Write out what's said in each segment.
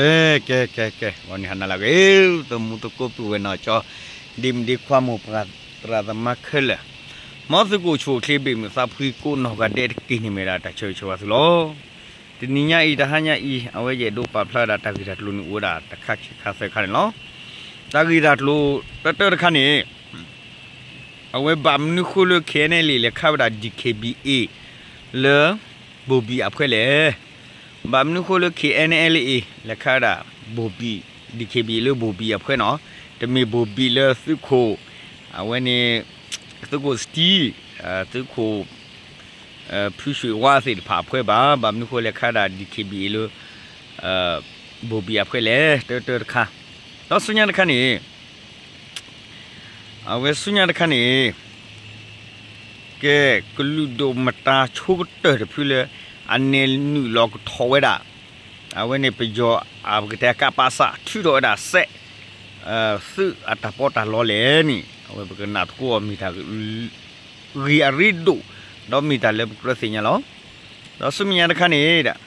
ကဲ ကဲ ကဲ ကဲ ဂီၤနံၤဟါနၤလၢအဂ့ၤ သမူသကိးပုၢ်ဝဲၢ်နီၢ်ကၠီ ဒ့မုၣ်ဒ့ခွါ မိၢ်ပၢ်သရၣ်သမါခဲလၢာ်, မ်သုကအိၣ်ဆူၣ်အိၣ်ချ့ဘ့ၣ်မုာ်သးဖှံကိးနီၢ်ဂၤဒဲးတက့ၢ်န့ၣ် မ့ၢ်ဝဲဒၣ်တၢ်ဆၢဂ့ၤဆၢဝါသုလီၤ. တနံၤညါအံၤ တဟါညါအံၤ အဝဲယအဲၣ်ဒိးပာ်ဖျါဝဲဒၣ်တၢ်ဂ့ၢ်တၢ်ကျိၤန့ၣ် အိၣ်ဝဲဒၣ်တခါခံခါသၢခါန့ၣ်လီၤ. တၢ်ဂ့ၢ်တၢ်ကျိၤတၢတၢတခါန့ၣ် အဝဲဘၣ်မနုၤဃိလၢ K N L A လဲၤခးဝဲဒၣ် D K B A လၢ ဘိၣ်ဘံၣ်အဖှဲလဲၣ်. ဘၣ်မနုၤဃိလၢ K N L A လဲၤခးဝဲဒၣ် ဘိၣ်ဘံၣ် D K B A လၢဘိၣ်ဘံၣ်အဖှဲနီၤ, တမ့ၢ်ဘိၣ်ဘံၣ်လၢသုးခိၣ် အဝဲန့ၣ် သုးခိၣ်စတံ သုးခိၣ် ဖုဆွ့ၣ်ဝါသ့ၣ်တဖၣ်အဖှဲဘၣ်. ဘၣ်မနုၤဃိလဲၤခးဒၣ် D K B A လၢ ဘိၣ်ဘံၣ်အဖှဲလဲၣ် တၢတၢတခါ, ဒီးဆူညါတခါန့ၣ် အဝဲဆူညါတခါန့ၣ် ကဲ ကလုာ်ဒိၣ်မတၤဆိကတၢၢ်တဖုလၢ အန့ၣ်နုာ်လီၤကထီၣ်ဝဲဒၣ် အဝဲန့ၣ်ပယီၤအပကတဲကးပးစး ထုးထီၣ်ဝဲဒၣ်စဲး သုးအတၢ်ပီးတၢ်လီလဲၣ်န့ၣ် အဝဲပကနၣ်သကိးအီၤမ့ၢ်တၢ် ဂ့ၢ်အရ့ဒိၣ် ဒီးမ့ၢ်တၢ်လၢပကြၢးသ့ၣ်ညါလီၤ. ဒီးဆူမဲာ်ညါတခါန့ၣ်ဒီး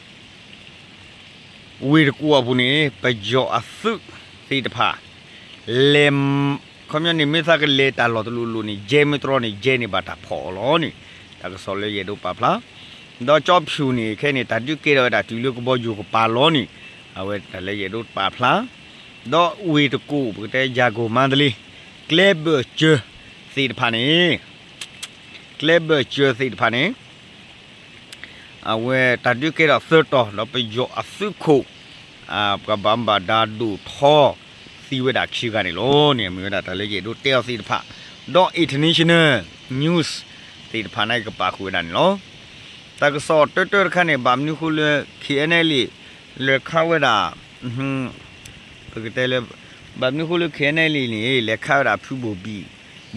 ဝ့ၢ်တကူၣ်အပူၤန့ၣ် ပယီၤအသုးသ့ၣ်တဖၣ် လဲၤ ခီပညီန့ၣ် မ့ၢ်သးကလဲၤတၢ်လီၢ်တလိၤလိၤန့ၣ် ကဲမ့ၢ်တြီန့ၣ် ကဲန့ၣ်ဘၣ်တၢ်ဖီၣ်အီၤလီၤန့ၣ် တၢ်ကစီၣ်လၢယအဲၣ်ဒိးပာ်ဖျါ, ဒီးကၠီဖၠူၣ်န့ၣ် ခဲအံၤန့ၣ် တၢ်ဒုးကဲထီၣ်ဝဲဒၣ်တုၤလၢကဘီယူၤကပၤလီၤန့ၣ် အဝဲတၢ်လၢယအဲၣ်ဒိးပာ်ဖျါ, ဒီးဝ့ၢ်တကူၣ် ပကတဲယၤကိာ်မါတလ့ ကျဲဘၢၣ်စၢၤသ့ၣ်တဖၣ်န့ၣ် ကျဲဘၢၣ်စၢၤသ့ၣ်တဖၣ်န့ၣ် အဝဲတၢ်ဒုးကဲထီၣ်သၢတီၤ ဒီးပယီၤအသုးခိၣ် ပှၤဘၣ်မူဘၣ်ဒါဒိၣ်ထီ သံဝဲဒၣ်ခံဂၤန့ၣ်လီၤန့ၣ် မ့ၢ်ဝဲဒၣ်တၢ်လၢယအဲၣ်ဒိးတဲအီၤသ့ၣ်တဖၣ်, ဒီး international news သ့ၣ်တဖၣ်န့ၣ်ကပာ်ဃုာ်ဝဲဒၣ်န့ၣ်လီၤ. တၢ်ကစီၣ်တၢတၢတခါန့ၣ် ဘၣ်မနုၤဃိလၢ K N L A လဲၤခးဝဲဒၣ် ပကတဲလၢ ဘၣ်မနုၤဃိလၢ K N L A န့ၣ် လဲၤခးဝဲဒၣ်ဖုဘိၣ်ဘံၣ်,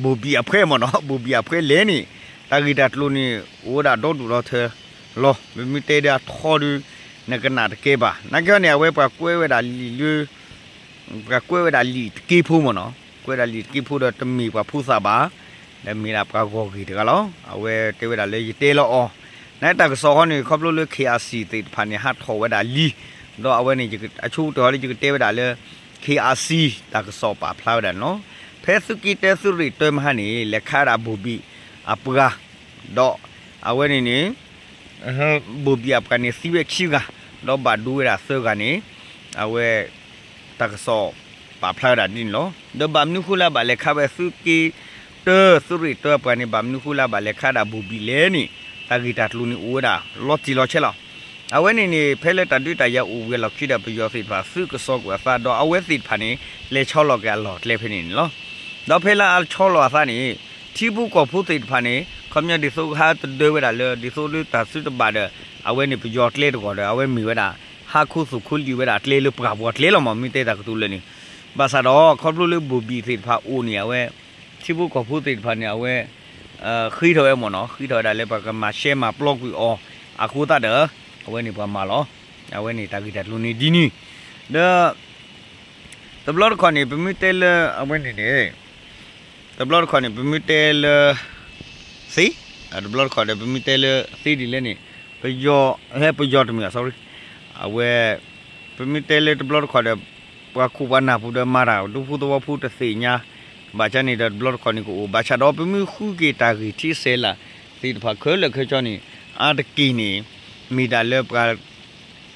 ဘိၣ်ဘံၣ်အဖှဲမ့ၢ်နီၤ, ဘိၣ်ဘံၣ်အဖှဲလဲၣ်န့ၣ် တၢ်ဂ့ၢ်တၢ်ကျိၤန့ၣ် အိၣ်ဝဲဒၣ်ဒီဒူၣ်ဒီထၢလီၤ. ပမ့ၢ်တဲဒၣ်ထီဒု နကနၣ်တကဲဘၣ်. နာ်က့န့ၣ် အဝဲပှၤကွဲးဝဲဒၣ်လံာ်လၢ ပှၤကွဲးဝဲဒၣ်လံာ်တက့ဖိမ့ၢ်နီၤ, ကွဲးဒၣ်လံာ်တက့ဖိဒီးတမ့ၢ်ပှၤဖိသၣ်ဘၣ်, ဒီးမ့ၢ်ဒၣ်ပှၤဂီၢ်ဂ့ၢ်တဂၤလီၤ. အဝဲတဲဝဲဒၣ်လၢယတဲလီၤအီၤ, နတၢ်ကစီၣ်ဃီန့ၣ် ခီဖျိလၢ K R C သ့ၣ်တဖၣ်န့ၣ် ဟးထီၣ်ဝဲဒၣ်လံ, ဒီးအဝဲန့ၣ် အဆိကတၢၢ်ဃီလၢယကတဲဝဲဒၣ်လၢ K R C တၢ်ကစီၣ်ပာ်ဖျါဝဲဒၣ်န့ၣ်လီၤ. ဖဲသုးက့တၢသုးရ့ၣ်တၢမဟါန့ၣ် လဲၤခးဝဲဒၣ်ဘိၣ်ဘံၣ်အပှၤ ဒီးအဝဲန့ၣ်န့ၣ် ဘိၣ်ဘံၣ်အပှၤန့ၣ်သံဝဲခံဂၤ, ဒီးဘၣ်ဒိဝဲဒၣ်သၢဂၤန့ၣ် အဝဲ တၢ်ကစီၣ်ပာ်ဖျါဝဲဒၣ်ဒ်န့ၣ်လီၤ. ဒီးဘၣ်မနုၤဃိလၢဘၣ်လဲၤခးဝဲသုးက့တၢသုးရ့ၣ်တၢအပှၤန့ၣ် ဘၣ်မနုၤဃိလၢဘၣ်လဲၤခးဒၣ်ဘိၣ်ဘံၣ်လဲၣ်န့ၣ် တၢ်ဂ့ၢ်တၢ်ကျိၤန့ၣ်အိၣ်ဝဲဒၣ်လီၤတံၢ်လီၤဆဲးလီၤ. အဝဲန့ၣ်န့ၣ် ဖဲလၢတၢ်ဒုးတၢ်ယၤအိၣ်ဝဲလီၢ်ခံဒီးပယီၤသ့ၣ်တဖၣ် သုးကစီၣ်ကွံာ်အသး ဒီးအဝဲသ့ၣ်တဖၣ်န့ၣ် လဲၤဆီလီၤက့ၤအလီၢ်ကျဲဖဲန့ၣ်န့ၣ်လီၤ. ဒီးဖဲလၢအဆီလီၤအသးန့ၣ် ထံဖိကီၢ်ဖိသ့ၣ်တဖၣ်န့ၣ် ခီပညီဒ်သိးကဟးတဒၢဝဲဒၣ်လၢ ဒ်သိးလၢတၢ်စုတဘၣ်ဒီး အဝဲန့ၣ်ပယီၤကျဲတဂီၢ်ဒီး အဝဲမ့ၢ်ဝဲဒၣ် ဟးခိသိၣ်ခိလံာ်ဝဲဒၣ်ကျဲလၢပှၢ်ပူၤအကျဲလီၤမး မ့ၢ်တဲတၢ်ကတိၤလၢာ်န့ၣ်, ဘၣ်ဆၣ်ဒီး ခီဖျိလၢဘိၣ်ဘံၣ်သ့ၣ်တဖၣ်အိၣ်န့ၣ် အဝဲ ထံဖိကီၢ်ဖိသ့ၣ်တဖၣ်န့ၣ် အဝဲ ဃ့ထီၣ်ဝဲမ့ၢ်နီၤ, ဃ့ထီၣ်ဝဲဒၣ်လၢပှၤကမၤရှဲမၤပျီကွံာ်အီၤ အဃိသတးဒီး အဝဲန့ၣ်ပှၤမၤလီၤ. အဝဲန့ၣ်တၢ်ဂ့ၢ်တၢ်ကျိၤန့ၣ်ဒ်န့ၣ် ဒီး တဘျီတခီၣ်န့ၣ် ပမ့ၢ်တဲလၢအဝဲန့ၣ်န့ၣ် တဘျီတခီၣ်န့ၣ် ပမ့ၢ်တဲလၢ သ့, တဘျီတခီၣ်ဒီး ပမ့ၢ်တဲလၢသ့ဒ်လဲၣ်န့ၣ် ပယီၤ ဟဲပယီၤတမ့ၢ် sorry အဝဲ ပမ့ၢ်တဲလၢတဘျီတခီၣ်ဒီး ပှၤခိၣ်ပှၤနၢ်ပူၤဒီးမၤတၢ် ဒူဖိသဝီဖိတသ့ၣ်ညါ ဘၣ်ဆၣ်န့ၣ်ဒီးတဘျီတခီၣ်န့ၣ်ကအိၣ် ဘၣ်ဆၣ်ဒီးပမ့ၢ်ဃုက့ၤတၢ်ဂ့ၢ်ထံဆဲးလၢ်သ့ၣ်တဖၣ်ခဲလၢာ်ခဲဆ့န့ၣ်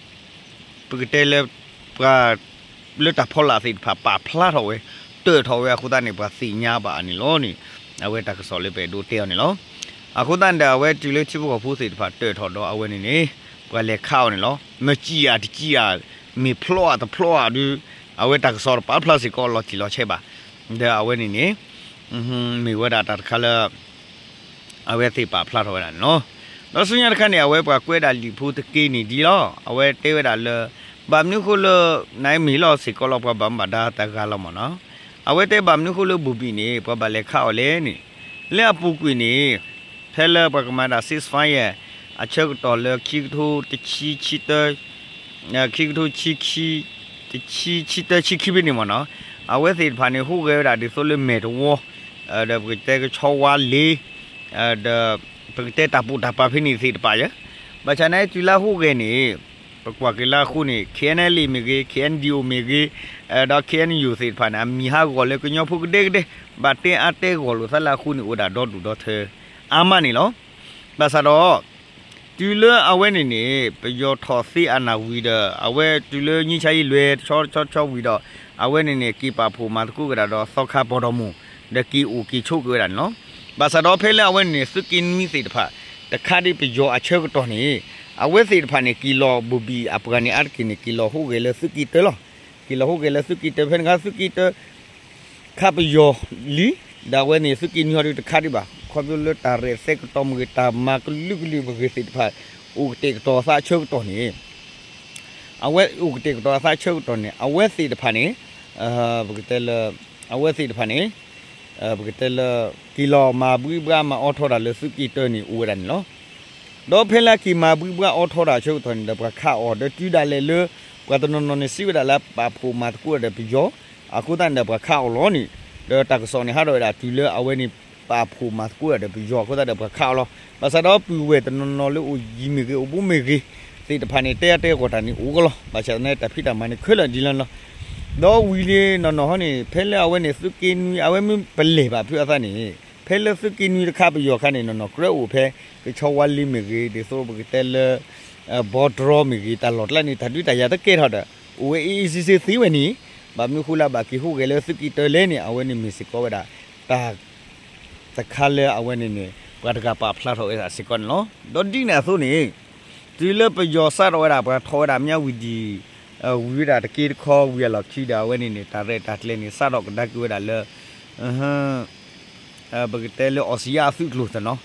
အါတက့ၢ်န့ၣ် မ့ၢ်ဒၣ်လၢပှၤ ပကတဲလၢ ပှၤ လၢတၢ်ဖီလာ်သ့ၣ်တဖၣ်ပာ်ဖျါထီၣ်ဝဲ တၢၢ်ထီၣ်ဝဲအဃိသတးန့ၣ် ပှၤသ့ၣ်ညါဘၣ်အီၤန့ၣ်လီၤန့ၣ် အဝဲတၢ်ကစီၣ်လၢပအဲၣ်ဒိးတဲအီၤန့ၣ်လီၤ. အဃိသတးန့ၣ်ဒီး အဝဲတုၤလၢထံဖိကီၢ်ဖိသ့ၣ်တဖၣ်တၢၢ်ထီၣ်ဒီးအဝဲန့ၣ်န့ၣ် ပှၤလဲၤခးအီၤန့ၣ်လီၤ. မ့ၢ်စံၣ်အါတစံၣ်အါ မ့ၢ်ဖျိအါတဖျိအါဒုး အဝဲတၢ်ကစီၣ်တပာ်ဖျါစ့ၢ်ကီးလီၤတံၢ်လီၤဆဲးဘၣ်. ဒီးအဝဲန့ၣ်န့ၣ် မ့ၢ်ဝဲဒၣ်တၢ်တခါလၢ အဝဲသ့ၣ်ပာ်ဖျါထီၣ်ဝဲဒၣ်န့ၣ်လီၤ. ဒီးဆူညါတခါန့ၣ် အဝဲပှၤကွဲးဒၣ်လံာ်ဖိတက့န့ၣ်ဒ်လီၤ. အဝဲတဲဝဲဒၣ်လၢ ဘၣ်မနုၤဃိလၢ နမ့ၢ်လီၤစ့ၢ်ကီးလီၤ ပှၤဘၣ်မူဘၣ်ဒါတဂၤလီၤမ့ၢ်နီၤ. အဝဲတဲဘၣ်မနုၤဃိလၢဘိၣ်ဘံၣ်န့ၣ် ပှၤဘၣ်လဲၤခးအီၤလဲၣ်န့ၣ် လၢအပူၤကွံာ်န့ၣ် ဖဲလၢပှၤကမၤဒၣ် ceasefire အဆၢကတီၢ်လၢခံကထိတဆံခံ ခံကထိခံဆံ တဆံ ဆံတၢ ဆံခံဖဲန့ၣ်မ့ၢ်နီၤ, အဝဲသ့ၣ်တဖၣ်န့ၣ် ဟူးဂဲၤဝဲဒၣ်ဒ်သိးလၢမဲာ်တဝီ ဒီးပကတဲကဆီဝါလ့ ဒီး ပကတဲတၢ်ပိာ်တၢ်ပာ်ဖဲန့ၣ်သ့ၣ်တဖၣ်ယဲ, ဘၣ်ဆၣ်န့ၣ်တုၤလၢဟူးဂဲၤန့ၣ် ပကွၢ်က့ၤလၢအဃိန့ၣ် KNLA မ့ၢ်ဂ့ၤ KNDO မ့ၢ်ဂ့ၤ ဒီး KNU သ့ၣ်တဖၣ်န့ၣ် အမံၤဟးဂီၤလၢကညီဖိကဒဲကဒဲ ဘၣ်တဲအါတဲဂီၤလိာ်သးလၢအဃိန့ၣ် အိၣ်ဒၣ်ဒီဒူၣ်ဒီထၢ အါမးန့ၣ်လီၤ. ဘၣ်ဆၣ်ဒီး တုၤလၢအဝဲန့ၣ်န့ၣ် ပယီၤထီၣ်သ့အနၢ်ဝံၤဒီး အဝဲတုၤလၢ ငြိမ်းချမ်းရေး လွဲၤတဆီတဆီဆီဝံၤဒီး အဝဲန့ၣ်န့ၣ် က့ၤပာ်ဖှိၣ်မၤသကိးက့ၤဒၣ်ဒီး သီခါပီၢ်ဒီမူၣ် ဒီးက့ၤအိၣ်က့ၤဆိးက့ၤဝဲဒၣ်န့ၣ်လီၤ. ဘၣ်ဆၣ်ဒီးဖဲလၢအဝဲန့ၣ်န့ၣ် သုးက့နွံသ့ၣ်တဖၣ် တခါဒ်ပယီၤအဆၢကတီၢ်န့ၣ် အဝဲသ့ၣ်တဖၣ်န့ၣ် က့ၤလီၤဘိၣ်ဘံၣ်အပှၤန့ၣ် အါတက့ၢ်န့ၣ် က့ၤလီၤဟူးဂဲၤလၢသုးက့တၢလီၤ. က့ၤလီၤဟူးဂဲၤလၢသုးက့တၢ ဖဲန့ၣ်အခါ သုးက့တၢ ခါပယီၤလံ, ဒီးအဝဲန့ၣ် သုးက့နွံဟီဒုးတခါဒံးဘၣ်, ခီဖျိလၢတၢ်ရဲၣ်သဲကတီၤမ့ၢ်ဂ့ၤ တၢ်မၤကလုာ်ကလုာ်မ့ၢ်ဂ့ၤသ့ၣ်တဖၣ် အိၣ်ကတဲာ်ကတီၤအသးဆၢကတီၢ်န့ၣ် အဝဲအိၣ်ကတဲာ်ကတီၤအသးဆၢကတီၢ်န့ၣ် အဝဲသ့ၣ်တဖၣ်န့ၣ် ပကတဲလၢ အဝဲသ့ၣ်တဖၣ်န့ၣ် ပကတဲလၢ က့ၤလီၤမၤဘှံးဘှါမၤအီထီတၢ်လၢသုးက့တၢန့ၣ်အိၣ်ဝဲဒၣ်န့ၣ်လီၤ. ဒီးဖဲလၢအက့ၤမၤဘှံးဘှါအီထီတၢ်ဆၢကတီၢ်န့ၣ်ဒီး ပှၤခးအီၤဒီးတုၤဒၣ်လဲာ်လၢ ပှၤတနီၤနီၤန့ၣ်စံးဝဲဒၣ်လၢပာ်ဖှိၣ်မၤသကိးဒီးပယီၤ အဃိသတးန့ၣ်ဒီးပှၤခးအီၤလီၤန့ၣ် ဒီးတၢ်ကစီၣ်န့ၣ်ဟးထီၣ်ဝဲဒၣ်တုၤလၢအဝဲန့ၣ် ပာ်ဖှိၣ်မၤသကိးဒီးပယီၤအဃိသတးဒီးပှၤခးအီၤလီၤ. ဘၣ်ဆၣ်ဒီးပုၢ်ဝဲၢ်တနီၤနီၤလၢအိၣ်ယံၤမ့ၢ်ဂ့ၤ အိၣ်ဘူးမ့ၢ်ဂ့ၤ သ့ၣ်တဖၣ်န့ၣ် တဲအါတဲဂီၤတၢ်န့ၣ်အိၣ်ကလီၤ. ဘၣ်ဆၣ်သနာ်က့တၢ်ဖံးတၢ်မၤန့ၣ်ခဲလၢာ်ဒ်လဲၣ်လီၤ. ဒီးဝံၤလံနီၢ်နီၢ်ဟီန့ၣ် ဖဲလၢအဝဲန့ၣ်သုးက့နွံ အဝဲမ့ၢ်ပလဲၢ်ဘၣ်ဖုးအသးန့ၣ် ဖဲလၢသုးက့နွံတခါပယီၤအခါန့ၣ် နီၢ်နီၢ်ကြၢးအိၣ်ဖဲ ကဆီဝါလ့မ့ၢ်ဂ့ၤ ဒ်သိးပကတဲလၢ ဘီတြီမ့ၢ်ဂ့ၤ တၢ်လီၢ်ကျဲန့ၣ် တၢ်ဒုးတၢ်ယၤတကဲထီၣ်ဒီး အိၣ်ဝဲအ့ၣ်အ့ၣ်စ့စ့သ့ဝဲန့ၣ် ဘၣ်မနုၤဃိလၢအဘၣ်က့ၤဟူးဂဲၤလၢသုးက့တၢလဲၣ်န့ၣ် အဝဲန့ၣ်မ့ၢ်စ့ၢ်ကီးဝဲဒၣ် တၢ် တခါလၢအဝဲန့ၣ်န့ၣ် ပှၤတဂၤပာ်ဖျါထီၣ်ဝဲဒၣ်စ့ၢ်ကီးန့ၣ်လီၤ. ဒီးဒ်န့ၣ်အသိးန့ၣ် တုၤလၢပယီၤစးထီၣ်ဝဲဒၣ် ပှၤထီၣ်ဝဲဒၣ်မၠၣ်ဝံၤဒံး ဝံၤဝဲဒၣ်တက့တခီ ဝံၤအလီၢ်ခံဒီး အဝဲန့ၣ်န့ၣ် တၢ်ရဲၣ်တၢ်ကျဲၤန့ၣ် စးထီၣ်ကဒါက့ၤဝဲဒၣ်လၢ ပကတဲလၢအီစံယါအသုးကျိၤသနီၤ,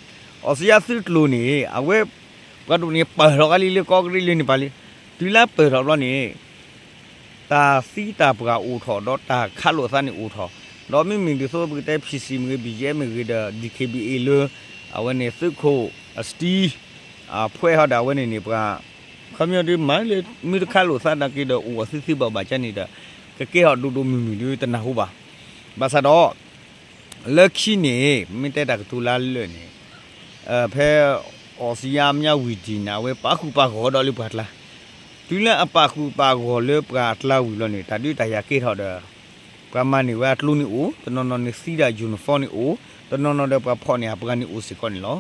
အီစံယါသုးကျိၤန့ၣ် အဝဲ ပှၤဒိၣ်န့ၣ်ပၢၢ်ထီၣ်ကါလံလၢကီၢ်ကရံၣ်လၢန့ၣ် ပာ်လံ, တုၤလၢပၢၢ်ထီၣ်ဘျီန့ၣ် တၢ်သံတၢ်ပှၢ်အိၣ်ထီၣ် ဒီးတၢ်ခးလိာ်သးန့ၣ်အိၣ်ထီၣ်, ဒီးမ့မ့ၢ်ဒ်သိးပကတဲ ဖံစံၣ် မ့ၢ်ဂ့ၤ ဘံၣ်ယဲၢ် မ့ၢ်ဂ့ၤဒီး ဒံၣ်ခ့ဘံၣ်အ့ၣ် လၢ အဝဲန့ၣ်သုးခိၣ်အစတံ အဖှဲးဟီဒီးအဝဲန့ၣ်န့ၣ် ပှၤ ခီပညီဒ်မၤလၢ မ့ၢ်တခးလိာ်သးနာ်က့ဒီး အိၣ်အသုသုဘၣ်ဘၣ်ကန့ၣ်ဒီး ကကဲထီၣ်ဒိၣ်ဒိၣ်မုၢ်မုၢ်ဒ်တနၢ်ဟူဘၣ်. ဘၣ်ဆၣ်ဒီး လၢခံန့ၣ် မ့ၢ်တဲတၢ်ကတိၤလၢလၢာ်န့ၣ် ဖဲအီစံယါမၠၣ်ဝံၤဒံးန့ၣ် အဝဲပာ်ဃုာ်ပာ်ဂီၤဒီးလၢပှၤကျါ, တုၤလၢအပာ်ဃုာ်ပာ်ဂီၤလၢပှၤကျါဝံၤလီၤန့ၣ် တၢ်ဒုးတၢ်ယၤကဲထီၣ်ဒီး ပှၤမၤန့ၢ်ဝဲအကျိန့ၣ်အိၣ်, တနီၤနီၤန့ၣ်သံဒၣ် uniform န့ၣ်အိၣ်, တနီၤနီၤဒီးပှၤဖီၣ်န့ၢ်အပှၤန့ၣ်အိၣ်စ့ၢ်ကီးန့ၣ်လီၤ.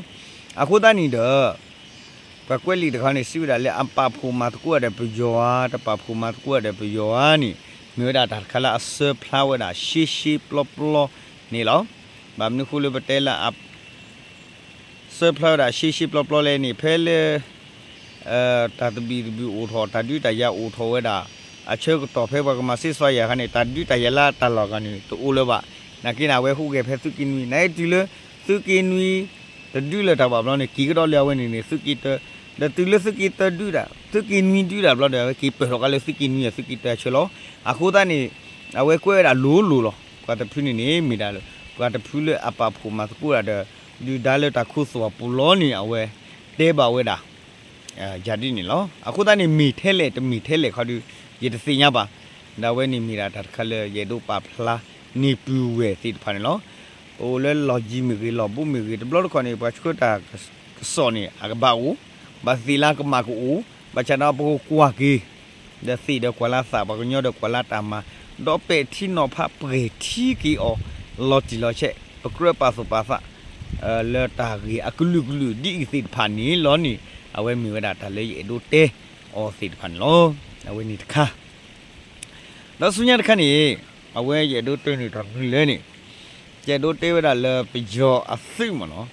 အဃိသတးန့ၣ်ဒီး ပှၤကွဲးလံာ်တခါန့ၣ် စံးဝဲဒၣ်လၢအပာ်ဖှိၣ်မၤသကိးဒီးပယီၤဧါ, တပာ်ဖှိၣ်မၤသကိးဒီးပယီၤဧါန့ၣ် မ့ၢ်ဝဲဒၣ်တၢ်တခါလၢအစၢဖျါဝဲဒၣ်ရှဲရှဲပျီပျီန့ၣ်လီၤ. ဘၣ်မနုၤဃိလၢပတဲလၢအ စၢဖျါဝဲဒၣ်ရှဲရှဲပျီပျီလဲၣ်န့ၣ် ဖဲလၢ တၢ်သဘံၣ်သဘုၣ်အိၣ်ထီၣ် တၢ်ဒုးတၢ်ယၤအိၣ်ထီၣ်ဝဲဒၣ် အဆၢကတီၢ်ဖဲပှၤကမၤစ့စွါယၤခါန့ၣ် တၢ်ဒုးတၢ်ယၤလၢတၢ်လီၢ်ဂၤန့ၣ် တအိၣ်လၢၤဘၣ်. နာ်က့န့ၣ် အဝဲဟူးဂဲၤဖဲသုးက့နွံ နာ်က့တုၤလၢ သုးက့နွံ တဒုးလၢၤတၢ်ဘၣ်ဘျီန့ၣ် က့ၤကဒီးလၢအဝဲန့ၣ်န့ၣ် သုးက့တၢ, ဒီးတုၤလၢသုးက့တၢဒုးဒၣ် သုးက့နွံဒုးဒၣ်ဘျီဒီး အဝဲက့ၤပၢၢ်ထီၣ်ကါလၢသုးက့နွံအသုးက့တၢအဆၢလီၤ. အဃိသတးန့ၣ် အဝဲကွဲးဝဲဒၣ်လိၤလိၤလီၤ. ပှၤတဖုန့ၣ်န့ၣ် မ့ၢ်ဒၣ်လၢ ပှၤတဖုလၢအပာ်ဖှိၣ်မၤသကိးတၢ်ဒီး ဒုၣ်ဒါလၢတၢ်ခူသူၣ်အပူၤလီၤန့ၣ် အဝဲတဲဘၣ်ဝဲဒၣ် ယၤဒ်န့ၣ်လီၤ. အဃိသတးန့ၣ် မ့ၢ်ထဲလဲၣ်တမ့ၢ်ထဲလဲၣ်ခီဒုး ယတသ့ၣ်ညါဘၣ်. ဒီးအဝဲန့ၣ်မ့ၢ်ဒၣ်တၢ်တခါလၢယအဲၣ်ဒိးပာ်ဖျါန့ၢ်ပုၢ်ဝဲၢ်သ့ၣ်တဖၣ်န့ၣ်လီၤ. အိၣ်လၢလီၢ်ယံၤမ့ၢ်ဂ့ၤ လီၢ်ဘူးမ့ၢ်ဂ့ၤ တဘျီတခီၣ်န့ၣ် ပှၤဆှၢတၢ်ကစီၣ်န့ၣ် အကဘၣ်အိၣ်, ဘၣ်သ့ၣ်လၢကမၣ်ကအိၣ်, ဘၣ်ဆၣ်ဒီးပကကွၢ်က့ၤ ဒီးသ့ၣ်ဒီးကွၢ်လၢသး ပှၤကညီဒီးကွၢ်လၢတၢ်မၤ, ဒီးပဲာ်ထံနီၤဖးပှဲၤထံက့ၤအီၤ လီၤတံၢ်လီၤဆဲး ပကြၢးပာ်သူၣ်ပာ်သး လၢတၢ်ဂ့ၢ်အကလုာ်ကလုာ်ဒ်အံၤသ့ၣ်တဖၣ်န့ၣ်လီၤန့ၣ် အဝဲမ့ၢ်ဝဲဒၣ်တၢ်လၢယအဲၣ်ဒိးတဲအီၤသ့ၣ်တဖၣ်န့ၣ်လီၤ. အဝဲန့ၣ်တခါ ဒီးဆူညါတခါန့ၣ် အဝဲယအဲၣ်ဒိးတဲန့ၢ်တၢ်မနုၤလဲၣ်န့ၣ် ယအဲၣ်ဒိးတဲဝဲဒၣ်လၢပယီၤအသုးမ့ၢ်နီၤ,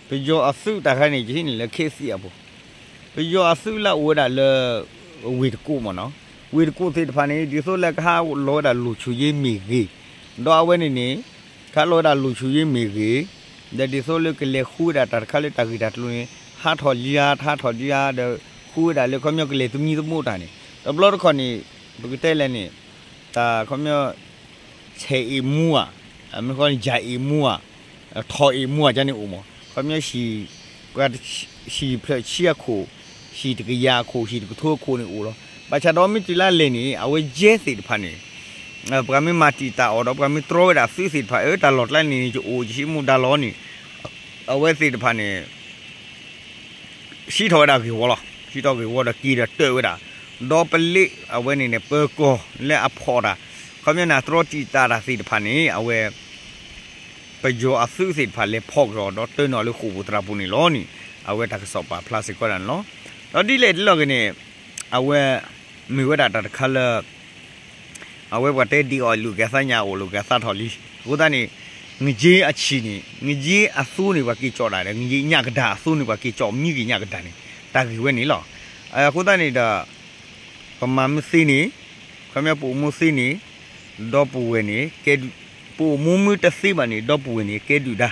ပယီၤအသုးတၢ်ခါန့ၣ် ယဟံးန့ၢ်လၢခဲသံအပူၤ, ပယီၤအသုးလၢအအိၣ်ဝဲဒၣ်လၢ ဝ့ၢ်တကူၣ်မ့ၢ်နီၤ, ဝ့ၢ်တကူၣ်သ့ၣ်တဖၣ်န့ၣ် ဒ်သိးလၢကဟးလီၤဝဲဒၣ်လူၢ်ဆူၣ်ယ့မ့ၢ်ဂ့ၤ, ဒီးအဝဲန့ၣ်န့ၣ် ကဟးလီၤဝဲဒၣ်လူၢ်ဆူၣ်ယ့မ့ၢ်ဂ့ၤ, ဒီးဒ်သိးလၢကလဲၤဃုဝဲဒၣ်တၢ်တခါလၢတၢ်ဂ့ၢ်တၢ်ကျိၤန့ၣ် ဟးထီၣ်လံဧါ တဟးထီၣ်လံဧါ ဒီးဃုဝဲဒၣ်လၢခီပညီကလဲၤသမံသမိးတၢ်န့ၣ် တဘျီတခီၣ်န့ၣ် ပကတဲလဲၣ်န့ၣ် တၢ်ခီပညီ ဆဲးအ့ၣ်မူဧါ, မ့ၢ်ဃီန့ၣ် ယၤအ့ၣ်မူဧါ, ထီၣ်အ့ၣ်မူဧါ ကန့ၣ်အိၣ်မး, ခီပညီ ပှၤ ဟံၣ်ဖျၢၣ်ဆံအခိၣ်, ဟံၣ်တကယၤအခိၣ်, ဟံၣ်တကထိအခိၣ်န့ၣ်အိၣ်လီၤ. ဘၣ်ဆၣ်ဒီးမ့ၢ်တုၤလၢအလဲၤန့ၣ် အဝဲယဲၢ်သ့ၣ်တဖၣ်န့ၣ် ပှၤမ့ၢ်မၤတံာ်တာ်အီၤဒီး ပှၤမ့ၢ်တြီဝဲဒၣ်သုးသ့ၣ်တဖၣ် အၢ တၢ်လီၢ်ကျဲန့ၣ် ယအိၣ်ယဟံးမူဒါလီၤန့ၣ် အဝဲသ့ၣ်တဖၣ်န့ၣ် စံးထီၣ်ဝဲဒၣ်ဂ့ၢ်ဝီလီၤ. ထံထီၣ်ဂ့ၢ်ဝီဒီးက့ၤဒီးတၢၢ်ဝဲဒၣ်, ဒီးပလ့းအဝဲန့ၣ်န့ၣ် ပၢၤကီၢ်လၢအဖီၣ်တၢ် ခီပညီန့ၣ် အတြီတံာ်တာ်တၢ်သ့ၣ်တဖၣ်န့ၣ် အဝဲ ပယီၤအသုးသ့ၣ်တဖၣ်လဲၤဖီၣ်ကဒီး ဒီးတၢၢ်နီၣ်လၢဃိာ်ပူၤသရၣ်ပူၤန့ၣ်လီၤန့ၣ် အဝဲတၢ်ကစီၣ်ပာ်ဖျါစ့ၢ်ကီးဒၣ်န့ၣ်လီၤ. ဒီးဒ်လဲၣ်ဒ်လဲၣ်ဂ့ၤန့ၣ် အဝဲ မ့ၢ်ဝဲဒၣ်တၢ်တခါလၢ အဝဲပှၤတဲဒ်အီၤလိာ်က့ၤသးညါအိၣ်လိာ်က့ၤသးထီၣ်လံ. အဃိသတးန့ၣ် ငက့အဆံၣ်န့ၣ် ငက့အသိန့ၣ် ပှၤက့ၤကၠီၣ်ဒၣ်ဒီး ငက့ညၣ်ကဒါအသိန့ၣ် ပှၤက့ၤကၠီၣ်မံဂ့ၤညၣ်ကဒါန့ၣ် တၢ်ဂ့ၢ်ဝဲန့ၣ်လီၤ. အဃိသတးန့ၣ်ဒီး ပမၤမ့ၢ်သ့န့ၣ် ခီပညီပအိၣ်မူသ့န့ၣ် ဒီပုၢ်ဝဲၢ်န့ၣ် ကဲဒုၣ်, ပအိၣ်မူမ့ၢ်တသ့ဘၣ်န့ၣ် ဒီပုၢ်ဝဲၢ်န့ၣ် ကဲဒုၣ်ဒါ,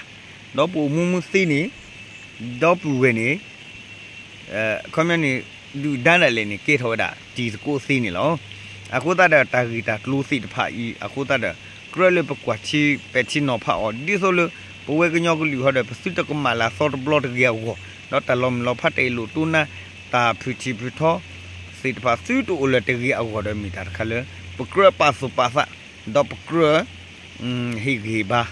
ဒီးပအိၣ်မူမ့ၢ်သ့န့ၣ် ဒီပုၢ်ဝဲၢ်န့ၣ် ခီပညီန့ၣ် ဒုၣ်ဒါဒၣ်လဲာ်န့ၣ် ကဲထီၣ်ဝဲဒၣ်တံၤသကိးသ့န့ၣ်လီၤ. အဃိသတးဒီးတၢ်ဂ့ၢ်တၢ်ကျိၤသ့ၣ်တဖၣ်အံၤ အဃိသတးဒီး ကြၢးလၢပကွၢ်ထံပဲာ်ထံနီၤဖးအီၤ ဒ်သိးလၢ ပဝဲကညီကလုာ်ဟီဒီး ပသုတကမၣ်လၢအသီတဘျီတဂ့ၤအဂီၢ် ဒီးတၢ်လီၤမုၢ်လီၤဖးတအဲၣ်လိာ်တိၢ်နါ တၢ်ဖုၣ်ထံၣ်ဖုၣ်ထီသ့ၣ်တဖၣ် သုတအိၣ်လၢၤတဂ့ၤအဂီၢ်ဒီး မ့ၢ်တၢ်တခါလၢ ပကြၢးပာ်သူၣ်ပာ်သး ဒီးပကြၢး ဟ့ၣ်ဂံၢ်ဘါ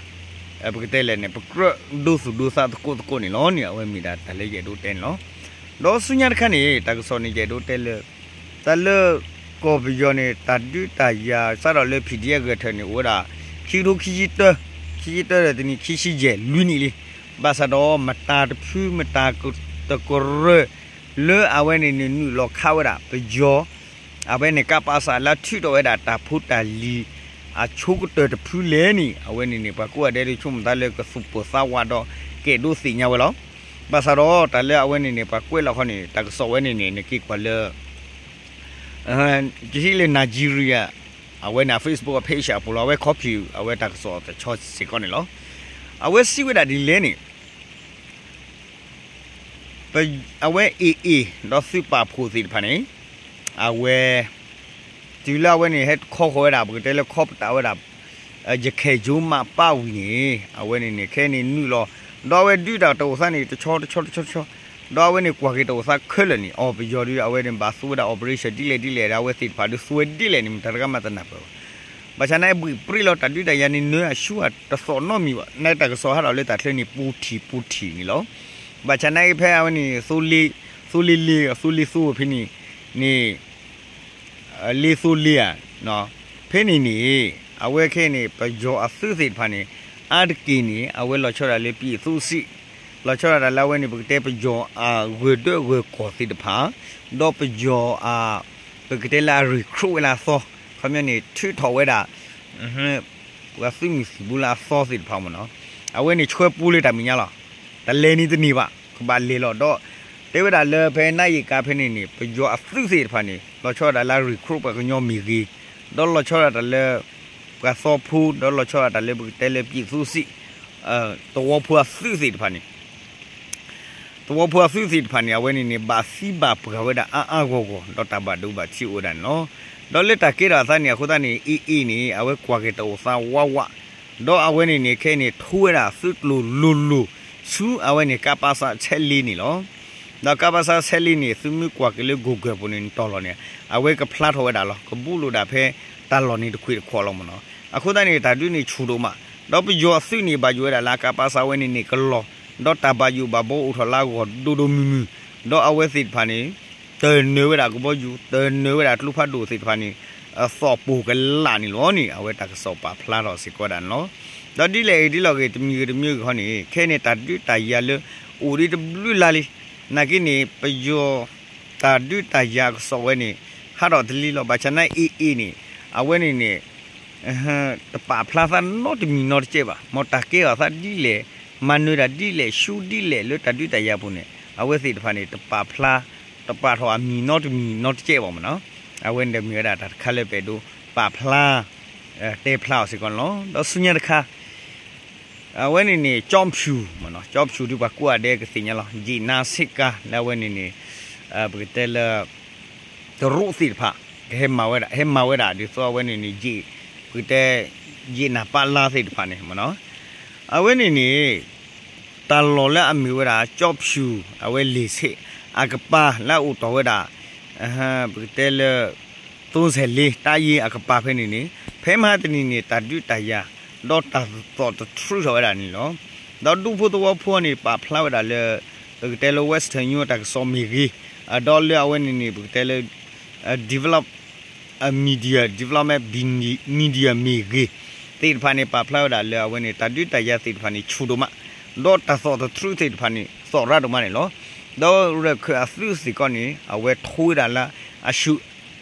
ပကတဲလဲၣ်န့ၣ် ပကြၢးဒိသူၣ်ဒိသးသကိးသကိးန့ၣ်လီၤန့ၣ် အဝဲမ့ၢ်ဒၣ်တၢ်လၢယအဲၣ်ဒိးတဲန့ၣ်လီၤ. ဒီးဆူညါတခါန့ၣ် တၢ်ကစီၣ်န့ၣ် ယအဲၣ်ဒိးတဲလၢ တၢ်လၢကီၢ်ပယီၤန့ၣ် တၢ်ဒုးတၢ်ယၤစးထီၣ်လၢ ဖံၣ်ဒံၣ်အဂဲၤထၢၣ်န့ၣ် အိၣ်ဝဲဒၣ် ခံကထိခံဆံတၢ, ခံဆံတၢဒီးတနံၣ်ခံဆံယဲၢ်လွံၢ်နံၣ်လံ. ဘၣ်ဆၣ်ဒီးမတၤတဖုမတၤတကရၢၢ် လၢအဝဲန့ၣ်န့ၣ် နုာ်လီၤခးဝဲဒၣ်ပယီၤ အဝဲန့ၣ် ကပစ လၢထုးထီၣ်ဝဲဒၣ်တၢ်ဖိတၢ်လံၤ အဆိကတၢၢ်တဖုလဲၣ်န့ၣ် အဝဲန့ၣ်န့ၣ် ပှၤကိးဂၤဒဲးဒ်ဆိကမိၣ်သးလၢကသူၣ်ပိၢ်သးဝးဒီး ကအဲၣ်ဒိးသ့ၣ်ညါဝဲလီၤ. ဘၣ်ဆၣ်ဒီးတၢ်လၢအဝဲန့ၣ်န့ၣ် ပှၤကွဲးလီၤခီန့ၣ် တၢ်ကစီၣ်ဝဲန့ၣ်န့ၣ် နက့ၤကွၢ်လၢ ကဟံးလၢ Nigeria အဝဲန့ၣ် Facebook page အပူၤလီၤ. အဝဲ copy အဝဲတၢ်ကစီၣ်တဆီစ့ၢ်ကီးန့ၣ်လီၤ. အဝဲစံးဝဲဒၣ်ဒ်လဲၣ်န့ၣ် အဝဲ AA ဒီးသုးပာ်ဖှိၣ်သ့ၣ်တဖၣ်န့ၣ် အဝဲ တုၤလၢအဝဲန့ၣ် ဟဲခီဃီၤဝဲဒၣ် ပကတဲလၢခီပတာ်ဝဲဒၣ် ယခဲၣ်ကၠိမးပၢ်ဝံၤန့ၣ် အဝဲန့ၣ်န့ၣ် ခဲန့ၣ်နုာ်လီၤ ဒီးအဝဲဒုးတၢ်တအိၣ်သးန့ၣ် တဆီတဆီတဆီတဆီ ဒီးအဝဲန့ၣ်ကွၢ်က့ၤတအိၣ်သးခဲလၢာ်န့ၣ် အီၤပယီၤဒုး အဝဲန့ၣ်ဘၣ်သူဝဲဒၣ် operation ဒ်လဲၣ်ဒ်လဲၣ်ဒီး အဝဲသ့ၣ်တဖၣ်ဒုးသူဝဲဒ်လဲၣ်န့ၣ် မတၤတဂၤမးတနၢ်ပၢၢ်ဘၣ်. ဘၣ်ဆၣ်နာ်က့ ဘှံးပြံလီၤတၢ်ဒုးတၢ်ယၤန့ၣ် နၢအဆူၣ်အတသီၣ်နီတမံၤဘၣ်. နာ်က့တၢ်ကစီၣ်ဟးထီၣ်လၢတၢ်ချၢန့ၣ် ပူၤထံၣ်ပူၤထံၣ်န့ၣ်လီၤ. ဘၣ်ဆၣ်နာ်က့ဖဲအဝဲန့ၣ် သိလ့လ့ သိလ့သိဖဲန့ၣ်န့ၣ် လ့သိလ့ဧါ ဖဲန့ၣ်န့ၣ် အဝဲခဲအံၤန့ၣ် ပယီၤအသုးသ့ၣ်တဖၣ်န့ၣ် အါတက့ၢ်န့ၣ် အဝဲလီၤဆီဒၣ်လၢ ပြည်သူ့စစ် လီၤဆီဒၣ်တၢ်လၢအဝဲန့ၣ် ပကတဲပယီၤအဂၢၢ်ဒၢဂၢၢ်ကီၢ်သ့ၣ်တဖၣ် ဒီးပယီၤအ ပကတဲလၢအ recruit ဝဲလၢအသီ ခီပညီန့ၣ် ထုးထီၣ်ဝဲဒၣ် ပှၤသုးမုၢ်သံၣ်ဘိလၢအသီသ့ၣ်တဖၣ်မ့ၢ်နီၤ အဝဲန့ၣ်ဆှၢပူလၢတၢ်မဲာ်ညါလီၤ. တလဲၤန့ၣ်တန့ၢ်ဘၣ် ကဘၣ်လဲၤလီၤဒီး တဲဝဲဒၣ်လၢဖဲနါယံၤကါဖဲန့ၣ်န့ၣ် ပယီၤအသုးသ့ၣ်တဖၣ်န့ၣ် လီၤဆီဒၣ်တၢ်လၢ recruit ပှၤကညီမ့ၢ်ဂ့ၤ ဒီးလီၤဆီဒၣ်တၢ်လၢ ပှၤသီဖိ ဒီးလီၤဆီဒၣ်တၢ်လၢပကတဲလၢ ပြည်သူ့စစ် သဝီဖိအသုးသ့ၣ်တဖၣ်န့ၣ် သဝီဖိအသုးသ့ၣ်တဖၣ်န့ၣ် အဝဲန့ၣ်န့ၣ် ဘၣ်သံဘၣ်ပှၢ်ဝဲဒၣ်အါအါဂီၢ်ဂီၢ် ဒီးတၢ်ဘၣ်ဒိဘၣ်ထံးအိၣ်ဝဲဒၣ်န့ၣ်လီၤ. ဒီးလၢတၢ်ကဲထီၣ်အသးန့ၣ် အဃိသတးန့ၣ် AA န့ၣ် အဝဲကွၢ်က့ၤတၢ်အိၣ်သးဝးဝး ဒီးအဝဲန့ၣ်န့ၣ် ခဲအံၤန့ၣ် ထိဝဲဒၣ်သုးကျိၤလိၤလိၤ ဆူအဝဲန့ၣ် ကပစ ဆဲးလ့န့ၣ်လီၤ. ဒီး ကပစ ဆဲးလ့န့ၣ် သုမ့ၢ်ကွၢ်က့ၤလၢ Google ပူၤန့ၣ် နတီၢ်လီၤန့ၣ် အဝဲကဖျါထီၣ်ဝဲဒၣ်လီၤ. ကဘူးလိာ်ဒၣ်ဖဲတၢ်လီၢ်န့ၣ်တခွံၣ်တခီၣ်လီၤမ့ၢ်နီၤ. အဃိသတးန့ၣ် တၢ်ဒုးန့ၣ်ဆူၣ်ဒိၣ်မး ဒီးပယီၤအသုးန့ၣ် ဘၣ်ယိၣ်ဝဲဒၣ်လၢ ကပစ ဝဲန့ၣ်န့ၣ်ကလီၤ ဒီးတၢ်ဘၣ်ယိၣ်ဘၣ်ဘှီအိၣ်ထီၣ်လၢအဂီၢ်ဒိၣ်ဒိၣ်မုၢ်မုၢ် ဒီးအဝဲသ့ၣ်တဖၣ်န့ၣ် တနၢၤဝဲဒၣ်ကဘီယူၤ တနၢၤဝဲဒၣ်ကျိဖးဒိၣ်သ့ၣ်တဖၣ်န့ၣ် အသီၣ်ပိၢ်ကလာ်န့ၣ်လီၤန့ၣ် အဝဲတၢ်ကစီၣ်ပာ်ဖျါထီၣ်စ့ၢ်ကီးဒၣ်န့ၣ်လီၤ. ဒီးဒ်လဲၣ်ဂ့ၤဒ်လဲၣ်ဂ့ၤ တမံၤဂ့ၤတမံၤဂ့ၤဟီန့ၣ် ခဲအံၤန့ၣ် တၢ်ဒုးတၢ်ယၤလၢ အိၣ်ဒံးတဘျုးလါလံ နာ်က့န့ၣ် ပယီၤ တၢ်ဒုးတၢ်ယၤအကစီၣ်ဝဲန့ၣ် ဟးထီၣ်တလံလီၤ. ဘၣ်ဆၣ်နာ် AA န့ၣ် အဝဲန့ၣ်န့ၣ် တပာ်ဖျါသးနီတမံၤနီတကဲးဘၣ်. မ်တၢ်ကဲထီၣ်သးဒ်လဲၣ် မၤနၢၤတၢ်ဒ်လဲၣ် ဆူဒ်လဲၣ်လၢတၢ်ဒုးတၢ်ယၤပူၤန့ၣ် အဝဲသ့ၣ်တဖၣ်န့ၣ် တပာ်ဖျါ တပာ်ထီၣ်အမံၤနီတမံၤနီတကဲးဘၣ်မ့ၢ်နီၤ. အဝဲန့ၣ်ဒီးမ့ၢ်ဝဲဒၣ်တၢ်တခါလၢပအဲၣ်ဒိး ပာ်ဖျါ တဲဖျါအီၤစ့ၢ်ကီးန့ၣ်လီၤ. ဒီးဆူညါတခါ အဝဲန့ၣ်န့ၣ် ကျောက်ဖြူ မ့ၢ်နီၤ ကျောက်ဖြူ ဒ်ပှၤကိးဂၤဒဲးကသ့ၣ်ညါလီၤ ယ့ၣ်နါဆ့ကၤ လၢအဝဲန့ၣ်န့ၣ် ပကတဲလၢ တရူးသ့ၣ်တဖၣ် ကဟဲမၤဝဲဒၣ် ဟဲမၤဝဲဒၣ် ဒ်သိးအဝဲန့ၣ်န့ၣ် ယ့ၣ် ပကတဲ ယ့ၣ်နၤပၢ်လါသ့ၣ်တဖၣ်န့ၣ် မ့ၢ်နီၤ အဝဲန့ၣ်န့ၣ် တၢ်လီၢ်လၢအမ့ၢ်ဝဲဒၣ် ကျောက်ဖြူ အဝဲလ့ၣ်ဆ့ အကပၤလၢအအိၣ်တီၢ်ဝဲဒၣ် ပကတဲလၢ သိစဲးလ့ တၢ်ယ့ၢ်အကပၤဖဲန့ၣ်န့ၣ် ဖဲမဟါတနံၤန့ၣ် တၢ်ဒုးတၢ်ယၤ ဒီးတၢ်သီၣ်တထြူးထီၣ်ဝဲဒၣ်န့ၣ်လီၤ. ဒီးဒူဖိသဝီဖိန့ၣ် ပာ်ဖျါဝဲဒၣ်လၢ ပကတဲလၢ Western News တၢ်ကစီၣ်မ့ၢ်ဂ့ၤ ဒီးလၢအဝဲန့ၣ်န့ၣ် ပကတဲလၢ develop media, development media မ့ၢ်ဂ့ၤ သ့ၣ်တဖၣ်န့ၣ် ပာ်ဖျါဝဲဒၣ်လၢအဝဲန့ၣ် တၢ်ဒုးတၢ်ယၤသ့ၣ်တဖၣ်န့ၣ် ဆူၣ်ဒိၣ်မး, ဒီးတၢ်သီၣ်တထြူးသ့ၣ်တဖၣ်န့ၣ် သီၣ်ရၢဒိၣ်မးန့ၣ်လီၤ. ဒီးရၢၢ်ခၢၣ်အသုးစ့ၢ်ကီးန့ၣ် အဝဲထိဝဲဒၣ်လၢ အရှု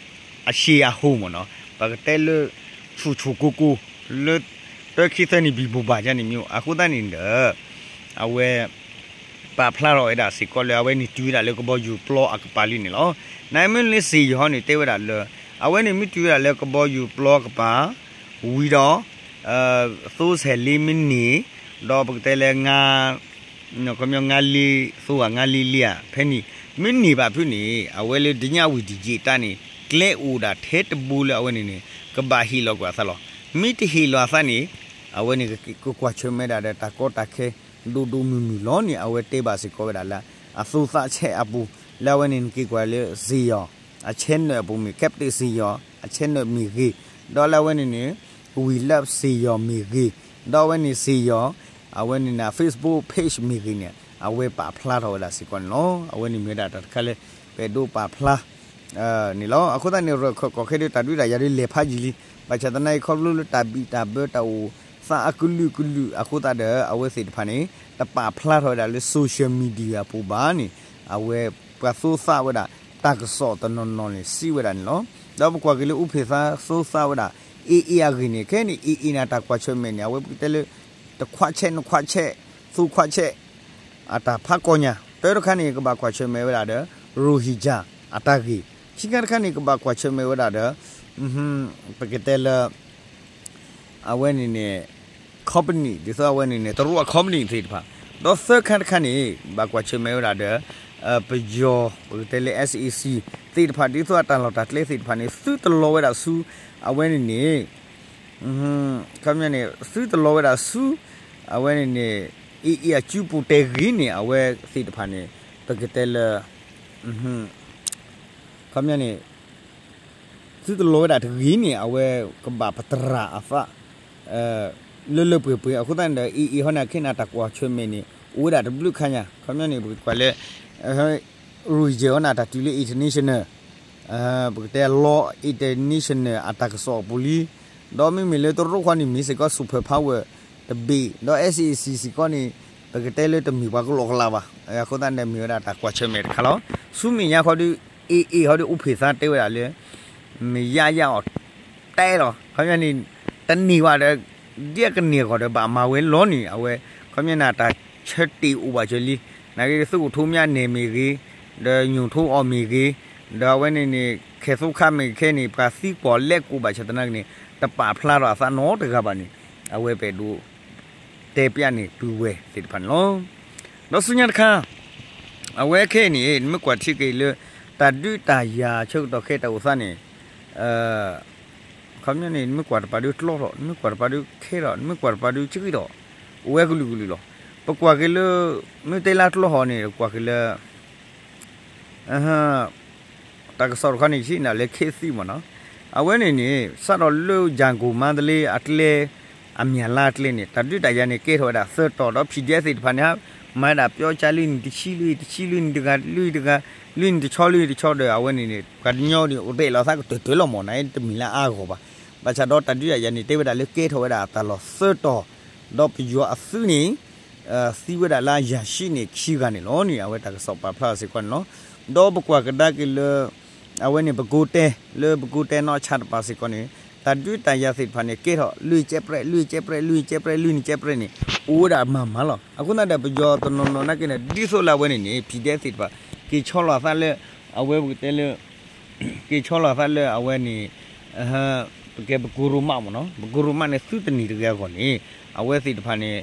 အရှံအဟိမ့ၢ်နီၤ, ပကတဲလၢ ဆူၣ်ဆူၣ်ကိၢ်ကိၢ် လၢ တၢခံသၢနံၣ်ဘံဘူဘၣ်ယါန့ၣ်မ့ၢ် အဃိသတးန့ၣ်ဒီး အဝဲ ပာ်ဖျါထီၣ်ဝဲဒၣ်စ့ၢ်ကီးလၢအဝဲန့ၣ်တုၤဝဲဒၣ်လၢကဘီယူၤပျီအကပၤလံန့ၣ်လီၤ. နမ့ၢ်လၢစ့ၣ်ယီၤန့ၣ် တဲဝဲဒၣ်လၢ အဝဲန့ၣ်မ့ၢ်တုၤဝဲဒၣ်လၢကဘီယူၤပျီအကပၤ ဝံၤဒီး သိဆဲးလ့မ့ၢ်န့ၢ် ဒီးပကတဲလၢ ခီပညီ ငါလ့သိဂၤ ငါလ့လ့ဧါ ဖဲန့ၣ် မ့ၢ်န့ၢ်ဘၣ်ဖုန့ၣ် အဝဲလၢဒညဝံၣ်ဒံၣ်ယံာ်တၢ်န့ၣ် ကျဲအိၣ်ဒၣ်ထဲတဘိလၢအဝဲန့ၣ်န့ၣ် ကဘၣ်ဟ့ၣ်လီၤကွံာ်အသးလီၤ. မ့ၢ်တဟ့ၣ်လီၤအသးန့ၣ် အဝဲန့ၣ်ကကွၢ်ဆၢၣ်မဲာ်ဒၣ်ဒီးတၢ်ကီတၢ်ခဲ ဒိၣ်ဒိၣ်မုၢ်မုၢ်လီၤန့ၣ် အဝဲတဲဘၣ်စ့ၢ်ကီးဝဲဒၣ်လၢ အသိသးဆဲးအပူၤ လၢအဝဲန့ၣ်နက့ၤကွၢ်လၢစ့ၣ်ယီၤ အ channel အပူၤမ့ၢ် Captain စ့ၣ်ယီၤ အ channel မ့ၢ်ဂ့ၤ, ဒီးလၢအဝဲန့ၣ်န့ၣ် We Love စ့ၣ်ယီၤမ့ၢ်ဂ့ၤ, ဒီးအဝဲန့ၣ်စ့ၣ်ယီၤ အဝဲန့ၣ်န့ၣ် Facebook page မ့ၢ်ဂ့ၤန့ၣ် အဝဲပာ်ဖျါထီၣ်ဝဲဒၣ်စ့ၢ်ကီးန့ၣ်လီၤ. အဝဲန့ၣ်မ့ၢ်ဝဲဒၣ်တၢ်တခါလၢ ပအဲၣ်ဒိးပာ်ဖျါ န့ၣ်လီၤ. အဃိသတးန့ၣ် ရၢၢ်ခၢၣ်ကီၢ်ခဲဒုးတၢ်ဒုးတၢ်ယၤဒုးလဲၤဖးယံာ်လံ. ဘၣ်ဆၣ်သနာ်က့ ခီဖျိလၢတၢ်ဘံၣ်တၢ်ဘၢတၢ်အိၣ်သးအကလုာ်ကလုာ်အဃိသတးဒီး အဝဲသ့ၣ်တဖၣ်န့ၣ် တပာ်ဖျါထီၣ်ဝဲဒၣ်လၢ social media အပူၤဘၣ်န့ၣ် အဝဲပှၤသိသးဝဲဒၣ် တၢ်ကစီၣ်တနီၤနီၤန့ၣ် စံးဝဲဒၣ်န့ၣ်လီၤ. ဒီးပကွၢ်က့ၤလၢအူဖ့ၣ်သါသိသးဝဲဒၣ် AA အဂ့ၢ်န့ၣ် ခဲအံၤန့ၣ် AA န့ၣ် တၢ်ကွၢ်ဆၢၣ်မဲာ်န့ၣ် အဝဲပကတဲလၢ တခွးချက် နှစ်ခွးချက် သုံးခွးချက် အတၢ်ဖးကီညါ တၢတခါန့ၣ် ကဘၣ်ကွၢ်ဆၢၣ်မဲာ်ဝဲဒၣ်ဒီး Rohingya အတၢ်ဂ့ၢ်, ခံခါတခါန့ၣ် ကဘၣ်ကွၢ်ဆၢၣ်မဲာ်ဝဲဒၣ်ဒီး ပကတဲလၢ အဝဲန့ၣ်န့ၣ် company ဒ်သိးအဝဲန့ၣ်န့ၣ် တရူးအ company သ့ၣ်တဖၣ်, ဒီးသၢခါတခါန့ၣ် ဘၣ်ကွၢ်ဆၢၣ်မဲာ်ဝဲဒၣ်ဒီး ပယီၤ ပကတဲလၢ SAC သ့ၣ်တဖၣ် ဒ်သိးအတၢ်လီၢ်တၢ်ကျဲသ့ၣ်တဖၣ်န့ၣ် သုတလီၤဝဲဒၣ်ဆူ အဝဲန့ၣ်န့ၣ် ခီပညီန့ၣ် သုတလီၤဝဲဒၣ်ဆူ အဝဲန့ၣ်န့ၣ် AA အစုပူၤတဲဂ့ၤန့ၣ် အဝဲသ့ၣ်တဖၣ်န့ၣ် ပကတဲလၢ ခီပညီန့ၣ် သုတလီၤဝဲဒၣ်တဂ့ၤန့ၣ် အဝဲကဘၣ်ပတြၢ်အသး လၢလၢပှဲၤပှဲၤ အဃိသတးန့ၣ်ဒီး AA ဟီန့ၣ် ခဲအံၤန့ၣ် တၢ်ကွၢ်ဆၢၣ်မဲာ်န့ၣ် အိၣ်ဝဲဒၣ်တဘျုးခါညါ ခီပညီန့ၣ် ပကကွၢ်လၢ Rohingya ဟီန့ၣ် တၢ်တုၤလၢ international ပကတဲ law international အတၢ်ကစီၣ်အပူၤလံ, ဒီးမ့မ့ၢ်လၢတရူးဃီန့ၣ် မ့ၢ်စ့ၢ်ကီး super power တဘ့ၣ်, ဒီး SAC စ့ၢ်ကီးန့ၣ် ပကတဲလၢတမ့ၢ်ပှၤကလီကလးဘၣ်, အဃိသတးန့ၣ် မ့ၢ်ဝဲဒၣ်တၢ်ကွၢ်ဆၢၣ်မဲာ်တခါလီၤ. ဆူမဲာ်ညါဃီဒီး AA ဃီဒီး အူဖ့ၣ်သါတဲဝဲဒၣ်လၢ မ့ၢ်ယါယါအီၤ တဲလီၤ ခီပညီန့ၣ် တန့ၢ်ဘၣ်ဒီး ဒ်အကန့ၢ်အဂီၢ်ဒီး ဘၣ်မၤဝဲလီၤန့ၣ် အဝဲ ခီပညီန့ၣ် တၢ်ဆၢတဲာ်အိၣ်ဘၣ်စၢၤလံ, နာ်က့ သုးခိၣ်ထူမၠါနဲၣ်မ့ၢ်ဂ့ၤ, ဒီးညိၣ်ထူအီၤမ့ၢ်ဂ့ၤ, ဒီးအဝဲန့ၣ်န့ၣ် ခဲၣ်သိခါမ့ၢ်ဂ့ၤခဲအံၤန့ၣ် ပှၤသံကွၢ်လဲၤကိးဘၣ်ဆၣ်သနာ်က့န့ၣ် တပာ်ဖျါထီၣ်အသးနီတဂၤဘၣ်န့ၣ် အဝဲပအဲၣ်ဒိး တဲပျးန့ၢ်ပုၢ်ဝဲၢ်သ့ၣ်တဖၣ်န့ၣ်လီၤ. ဒီးဆူညါတခါ အဝဲခဲအံၤန့ၣ် နမ့ၢ်ကွၢ်ထံက့ၤလၢ တၢ်ဒုးတၢ်ယၤဆၢကတီၢ်ခဲအံၤတၢ်အိၣ်သးန့ၣ် ခီပညီန့ၣ် နမ့ၢ်ကွၢ်တပၤဒုးကျီထီၣ်, နမ့ၢ်ကွၢ်တပၤဒုးခဲထီၣ်, နမ့ၢ်ကွၢ်တပၤဒုးဆှံထီၣ်, အိၣ်ဝဲကလုာ်ကလုာ်လီၤ. ပကွၢ်က့ၤလၢ မ့ၢ်တဲလၢကျီထီၣ်န့ၣ် ကွၢ်က့ၤလၢ တၢ်ကစီၣ်တခီန့ၣ် ယထံၣ်န့ၣ်လၢ ခေတ်သစ် မ့ၢ်နီၤ, အဝဲန့ၣ်န့ၣ် စးထီၣ်လၢ ရန်ကုန် မန္တလေး အကျဲ အမဲာ်လါအကျဲန့ၣ် တၢ်ဒုးတၢ်ယၤန့ၣ်ကဲထီၣ်ဝဲဒၣ်သၢတီၤ ဒီး PDF သ့ၣ်တဖၣ်န့ၣ် မၤဝဲဒၣ်ပျီကၠါလွံၢ်နံၣ်တဆံ လွံၢ်နံၣ်တဆံ လွံၢ်နံၣ်တဂၤ လွံၢ်နံၣ်တဂၤ လွံၢ်နံၣ်တဆီ လွံၢ်နံၣ်တဆီဒီး အဝဲန့ၣ်န့ၣ် ပှၤတညီဒီး အိၣ်တ့ၢ်လီၤသးကတၢၢ်တၢၢ်လီၤမ့ၢ်နီၤ တမ့ၢ်လၢအါဂီၢ်ဘၣ်. ဘၣ်ဆၣ်ဒီးတၢ်ဒုးတၢ်ယၤန့ၣ် တဲဝဲဒၣ်လၢကဲထီၣ်ဝဲဒၣ်အတၢ်လီၢ်သၢတီၤ ဒီးပယီၤအသုးန့ၣ် သံဝဲဒၣ်လၢအယၤၡံန့ၣ် ခံဂၤန့ၣ်လီၤန့ၣ် အဝဲတၢ်ကစီၣ်ပာ်ဖျါစ့ၢ်ကီးန့ၣ်လီၤ. ဒီးပကွၢ်ကဒါက့ၤလၢ အဝဲန့ၣ် ပဲခူးတိုင်း လၢပဲခူးတိုင်းနီၢ်ဆါတပၤစ့ၢ်ကီးန့ၣ် တၢ်ဒုးတၢ်ယၤသ့ၣ်တဖၣ်န့ၣ် ကဲထီၣ်လွံၢ်ကဲပြဲး လွံၢ်ကဲပြဲး လွံၢ်ကဲပြဲး လွံၢ်နံၣ်ကဲပြဲးန့ၣ် အိၣ်ဝဲဒၣ်မၤမၤလီၤ. အဃိသတးဒီး ပယီၤတနီၤနီၤနာ်က့န့ၣ် ဒ်သိးလၢအဝဲန့ၣ်န့ၣ် PDF သ့ၣ်တဖၣ် က့ၤဆီလီၤအသးလၢ အဝဲပကတဲလၢ က့ၤဆီလီၤအသးလၢအဝဲန့ၣ် ပကဲပဲခူးရိမးမ့ၢ်နီၤ ပဲခူးရိမးန့ၣ် သုတနံၣ်တဂ့ၤအဂီၢ်န့ၣ် အဝဲသ့ၣ်တဖၣ်န့ၣ်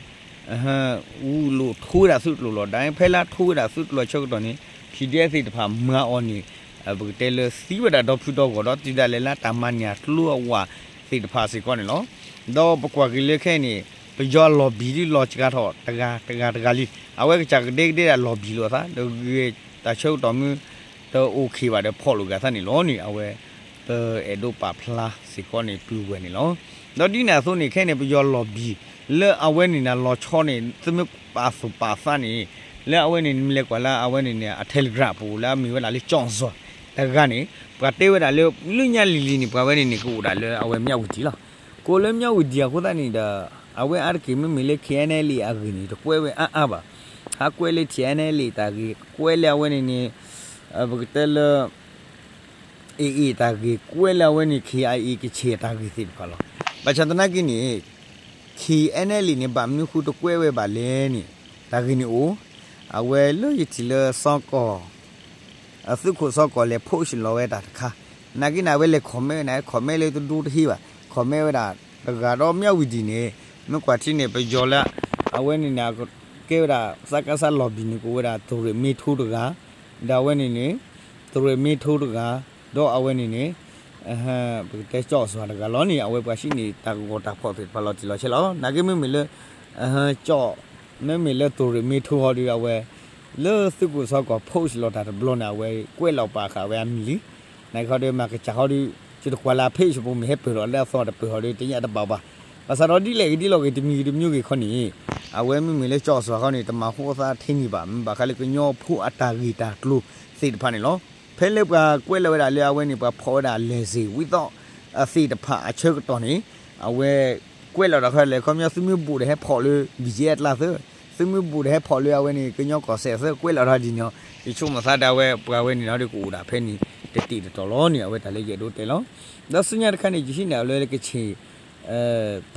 ဝူလိာ်ထိဝဲဒၣ်သုးကျိၤလီၤ. ဒီးဖဲလၢထိဝဲဒၣ်သုးကျိၤဆၢကတီၢ်န့ၣ် PDF သ့ၣ်တဖၣ်မၤအီၤန့ၣ် ပကတဲလၢသံဝဲဒၣ်ဒီဖုဒီဂီၢ်ဒီးတုၤဒၣ်လဲာ်လၢတၢ်မၤန့ၢ်အကျိအဝးသ့ၣ်တဖၣ်စ့ၢ်ကီးန့ၣ်လီၤ. ဒီးပကွၢ်က့ၤလၢခဲအံၤန့ၣ် ပယီၤလီၢ်ဘံၣ်ဒုးလီၤစှၤထီၣ် တဂၤတဂၤတဂၤလံ. အဝဲကစၢ်ကဒဲကဒဲဒၣ်လီၢ်ဘံၣ်လိာ်အသး ဒီးဂ့ၤတၢ်ဆၢကတီၢ်မုၢ် တအိၣ်ခ့ဘၣ်ဒီးဖီၣ်လိာ်က့ၤအသးန့ၣ်လီၤန့ၣ် အဝဲ ပအဲၣ်ဒိးပာ်ဖျါစ့ၢ်ကီးန့ၣ် ပုၢ်ဝဲၢ်န့ၣ်လီၤ. ဒီးဒ်န့ၣ်အသိးန့ၣ် ခဲအံၤန့ၣ် ပယီၤလီၢ်ဘံၣ် လၢအဝဲန့ၣ်န့ၣ် လီၤဆီန့ၣ် သုမ့ၢ်ပာ်သူၣ်ပာ်သးန့ၣ် လၢအဝဲန့ၣ် နမ့ၢ်လဲၤကွၢ်လၢအဝဲန့ၣ်န့ၣ် အ Telegram ပူၤလၢအမ့ၢ်ဝဲဒၣ်လၢ ကၠီၣ်စွၤ တဂၤန့ၣ် ပှၤတဲဝဲဒၣ်လၢ လၢညါလံၤလံၤန့ၣ် ပှၤဝဲန့ၣ်န့ၣ် ကအိၣ်ဒၣ်လၢအဝဲ မြဝတီ လီၤ. ကအိၣ်လၢ မြဝတီ အဃိသတးန့ၣ်ဒီး အဝဲအါတက့ၢ် မ့မ့ၢ်လၢ KNLA အဂ့ၢ်န့ၣ် တကွဲးဝဲအါအါဘၣ်. ဟးကွဲးလၢ TNLA တၢ်ဂ့ၢ် ကွဲးလၢအဝဲန့ၣ်န့ၣ် ပကတဲလၢ AA တၢ်ဂ့ၢ် ကွဲးလၢအဝဲန့ၣ် KIA ကချ့ၣ်အတၢ်ဂ့ၢ်သ့ၣ်တဖၣ်လီၤ. ဘၣ်ဆၣ်သနာ်က့န့ၣ် KNLA န့ၣ် ဘၣ်မနုၤဃိတကွဲးဝဲဘၣ်လဲၣ်န့ၣ် တၢ်ဂ့ၢ်န့ၣ်အိၣ် အဝဲလၢယထံၣ်လၢစီၤကီၢ် သုးခိၣ်စီၤကီၢ်လဲၤ post လီၤဝဲတၢ်တခါ, နာ်က့န့ၣ် အဝဲလဲၤ comment န့ၣ် comment လၢတဒိတဟ့ဘၣ်, comment ဝဲဒၣ် တဂၤဒီး မြဝတီ န့ၣ် မ့ၢ်ကွၢ်ထံန့ၣ် ပယီၤလၢ အဝဲန့ၣ်န့ၣ် ကဲဝဲဒၣ် စကစ lobby န့ၣ် ကအိၣ်ဝဲဒၣ် သုးရ့ၣ်မ့ထိတဂၤ, ဒီးအဝဲန့ၣ်န့ၣ် သုးရ့ၣ်မ့ထိတဂၤ, ဒီးအဝဲန့ၣ်န့ၣ် ပကတဲကၠီၣ်စွၤတဂၤလီၤန့ၣ် အဝဲပှၤဟံးန့ၢ်တၢ်ကဂီၤတၢ်ဖီၣ်သ့ၣ်တဖၣ်လီၤတံၢ်လီၤဆဲးလီၤ. နာ်က့မ့မ့ၢ်လၢ ကၠီၣ် မ့မ့ၢ်လၢသုးရ့ၣ်မ့ထိဟီဒီး အဝဲ လၢသုးခိၣ်စီၤကီၢ် post လီၤတၢ်တဘျီန့ၣ် အဝဲကွဲးလီၤပာ်ဃာ်ဝဲအမံၤလံ. နာ်က့ဟီဒီး မၤကစၢ်ဟီဒီး ယတကွၢ်လၢအ page ပူၤ မ့ၢ်ဟဲပၢၢ်ထီၣ်လၢအသီတပၢၢ်ဟီဒီး တညါတဘၣ်ဘၣ်. ဘၣ်ဆၣ်ဒီးဒ်လဲၣ်ဂ့ၤဒ်လဲၣ်ဂ့ၤ တမံၤဂ့ၤတမံၤဂ့ၤခီန့ၣ် အဝဲမ့မ့ၢ်လၢကၠီၣ်စွၤခီန့ၣ် တမၤဟိအသးထဲန့ၣ်ဘၣ်, မ့ၢ်ဘၣ်ဃးလၢကညီဖိအတၢ်ဂ့ၢ်တၢ်ကျိၤသ့ၣ်တဖၣ်န့ၣ်လီၤ. ဖဲလၢပှၤကွဲးလီၤဝဲဒၣ်လၢအဝဲန့ၣ် ပှၤဖီၣ်ဝဲဒၣ် လဲၤစ့ၣ်ဝံသီၣ် သ့ၣ်တဖၣ်အဆၢကတီၢ်န့ၣ် အဝဲကွဲးလီၤတၢ်ခဲလၢာ် ခီပညီ သုမ့ၢ်ဘိၣ်ဒီးဟဲဖီၣ်လၢ ဘံၣ်ကဲအကျါသၢ, သုမ့ၢ်ဘိၣ်ဒီးဟဲဖီၣ်လၢအဝဲန့ၣ် ကညီကီၢ်စဲၣ်သၢ ကွဲးလီၤတၢ်ဒ်န့ၣ်လီၤ. ယဆိကမိၣ်သးဒၣ်ဝဲ ပှၤဝဲန့ၣ်ဒီးကအိၣ်ဒၣ်ဖဲန့ၣ် တတံၢ်တတီၤလီၤန့ၣ် အဝဲတၢ်လၢယအဲၣ်ဒိးတဲလီၤ. ဒီးဆူညါတခါန့ၣ် ယဟံးန့ၢ်အီၤလၢကချ့ၣ်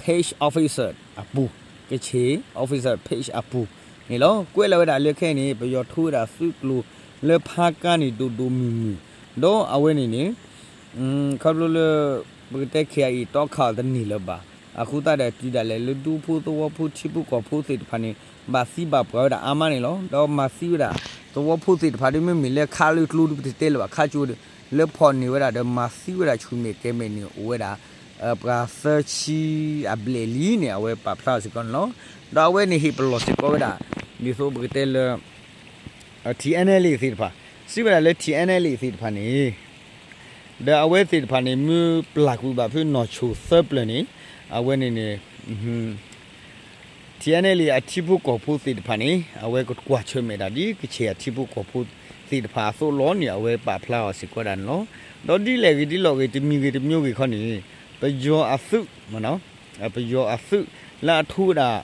page officer အပူၤ, ကချ့ၣ် officer page အပူၤန့ၣ်လီၤ. ကွဲးလီၤဝဲဒၣ်လၢခဲအံၤန့ၣ် ပယီၤထိဝဲဒၣ်သုးကျိၤလၢဖါကါန့ၣ် ဒိၣ်ဒိၣ်မုၢ်မုၢ်, ဒီးအဝဲန့ၣ်န့ၣ် ခီဖျိလၢ ပကတဲ KIA တီခးအီၤတန့ၢ်လၢၤဘၣ်. အဃိသတးဒီး တုၤဒၣ်လဲာ်လၢဒူဖိသဝီဖိထံဖိကီၢ်ဖိသ့ၣ်တဖၣ်န့ၣ် ဘၣ်သံဘၣ်ပှၢ်ဝဲဒၣ်အါမးန့ၣ်လီၤ. ဒီးမၤသံဝဲဒၣ် သဝီဖိသ့ၣ်တဖၣ်ဒီး မ့မ့ၢ်လၢခးလၢကျိဒုး ပတတဲလၢၤဘၣ် ခးကၠိဒီး လၢဖီၣ်န့ၢ်ဝဲဒၣ်ဒီး မၤသံဝဲဒၣ်ဆူၣ်မဲာ်ကဲမဲာ်န့ၣ် အိၣ်ဝဲဒၣ် ပှၤသၢဆံအဘျဲၣ်လံန့ၣ် အဝဲပာ်ဖျါအီၤစ့ၢ်ကီးန့ၣ်လီၤ. ဒီးအဝဲန့ၣ်ဟ့ၣ်ပလီၢ်စ့ၢ်ကီးဝဲဒၣ် ဒ်သိးပကတဲလၢ TNLA သ့ၣ်တဖၣ်, စံးဝဲဒၣ်လၢ TNLA သ့ၣ်တဖၣ်န့ၣ် ဒီးအဝဲသ့ၣ်တဖၣ်န့ၣ် မ့ၢ်ပျၢ်ကွံာ်ဘၣ်ဖုနီၢ်ဆိၣ်သၢပျၢၤန့ၣ် အဝဲန့ၣ်န့ၣ် TNLA အထံဖိကီၢ်ဖိသ့ၣ်တဖၣ်န့ၣ် အဝဲကကွၢ်ဆၢၣ်မဲာ်ဒၣ်ဒ်ကချ့ၣ်အထံဖိကီၢ်ဖိသ့ၣ်တဖၣ်အသိးလီၤန့ၣ် အဝဲပာ်ဖျါအီၤစ့ၢ်ကီးဒၣ်န့ၣ်လီၤ. ဒီးဒ်လဲၣ်ဂ့ၤဒ်လဲၣ်ဂ့ၤ တမံၤဂ့ၤတမံၤဂ့ၤခီန့ၣ် ပယီၤအသုး ပယီၤအသုးလၢအထိဝဲဒၣ်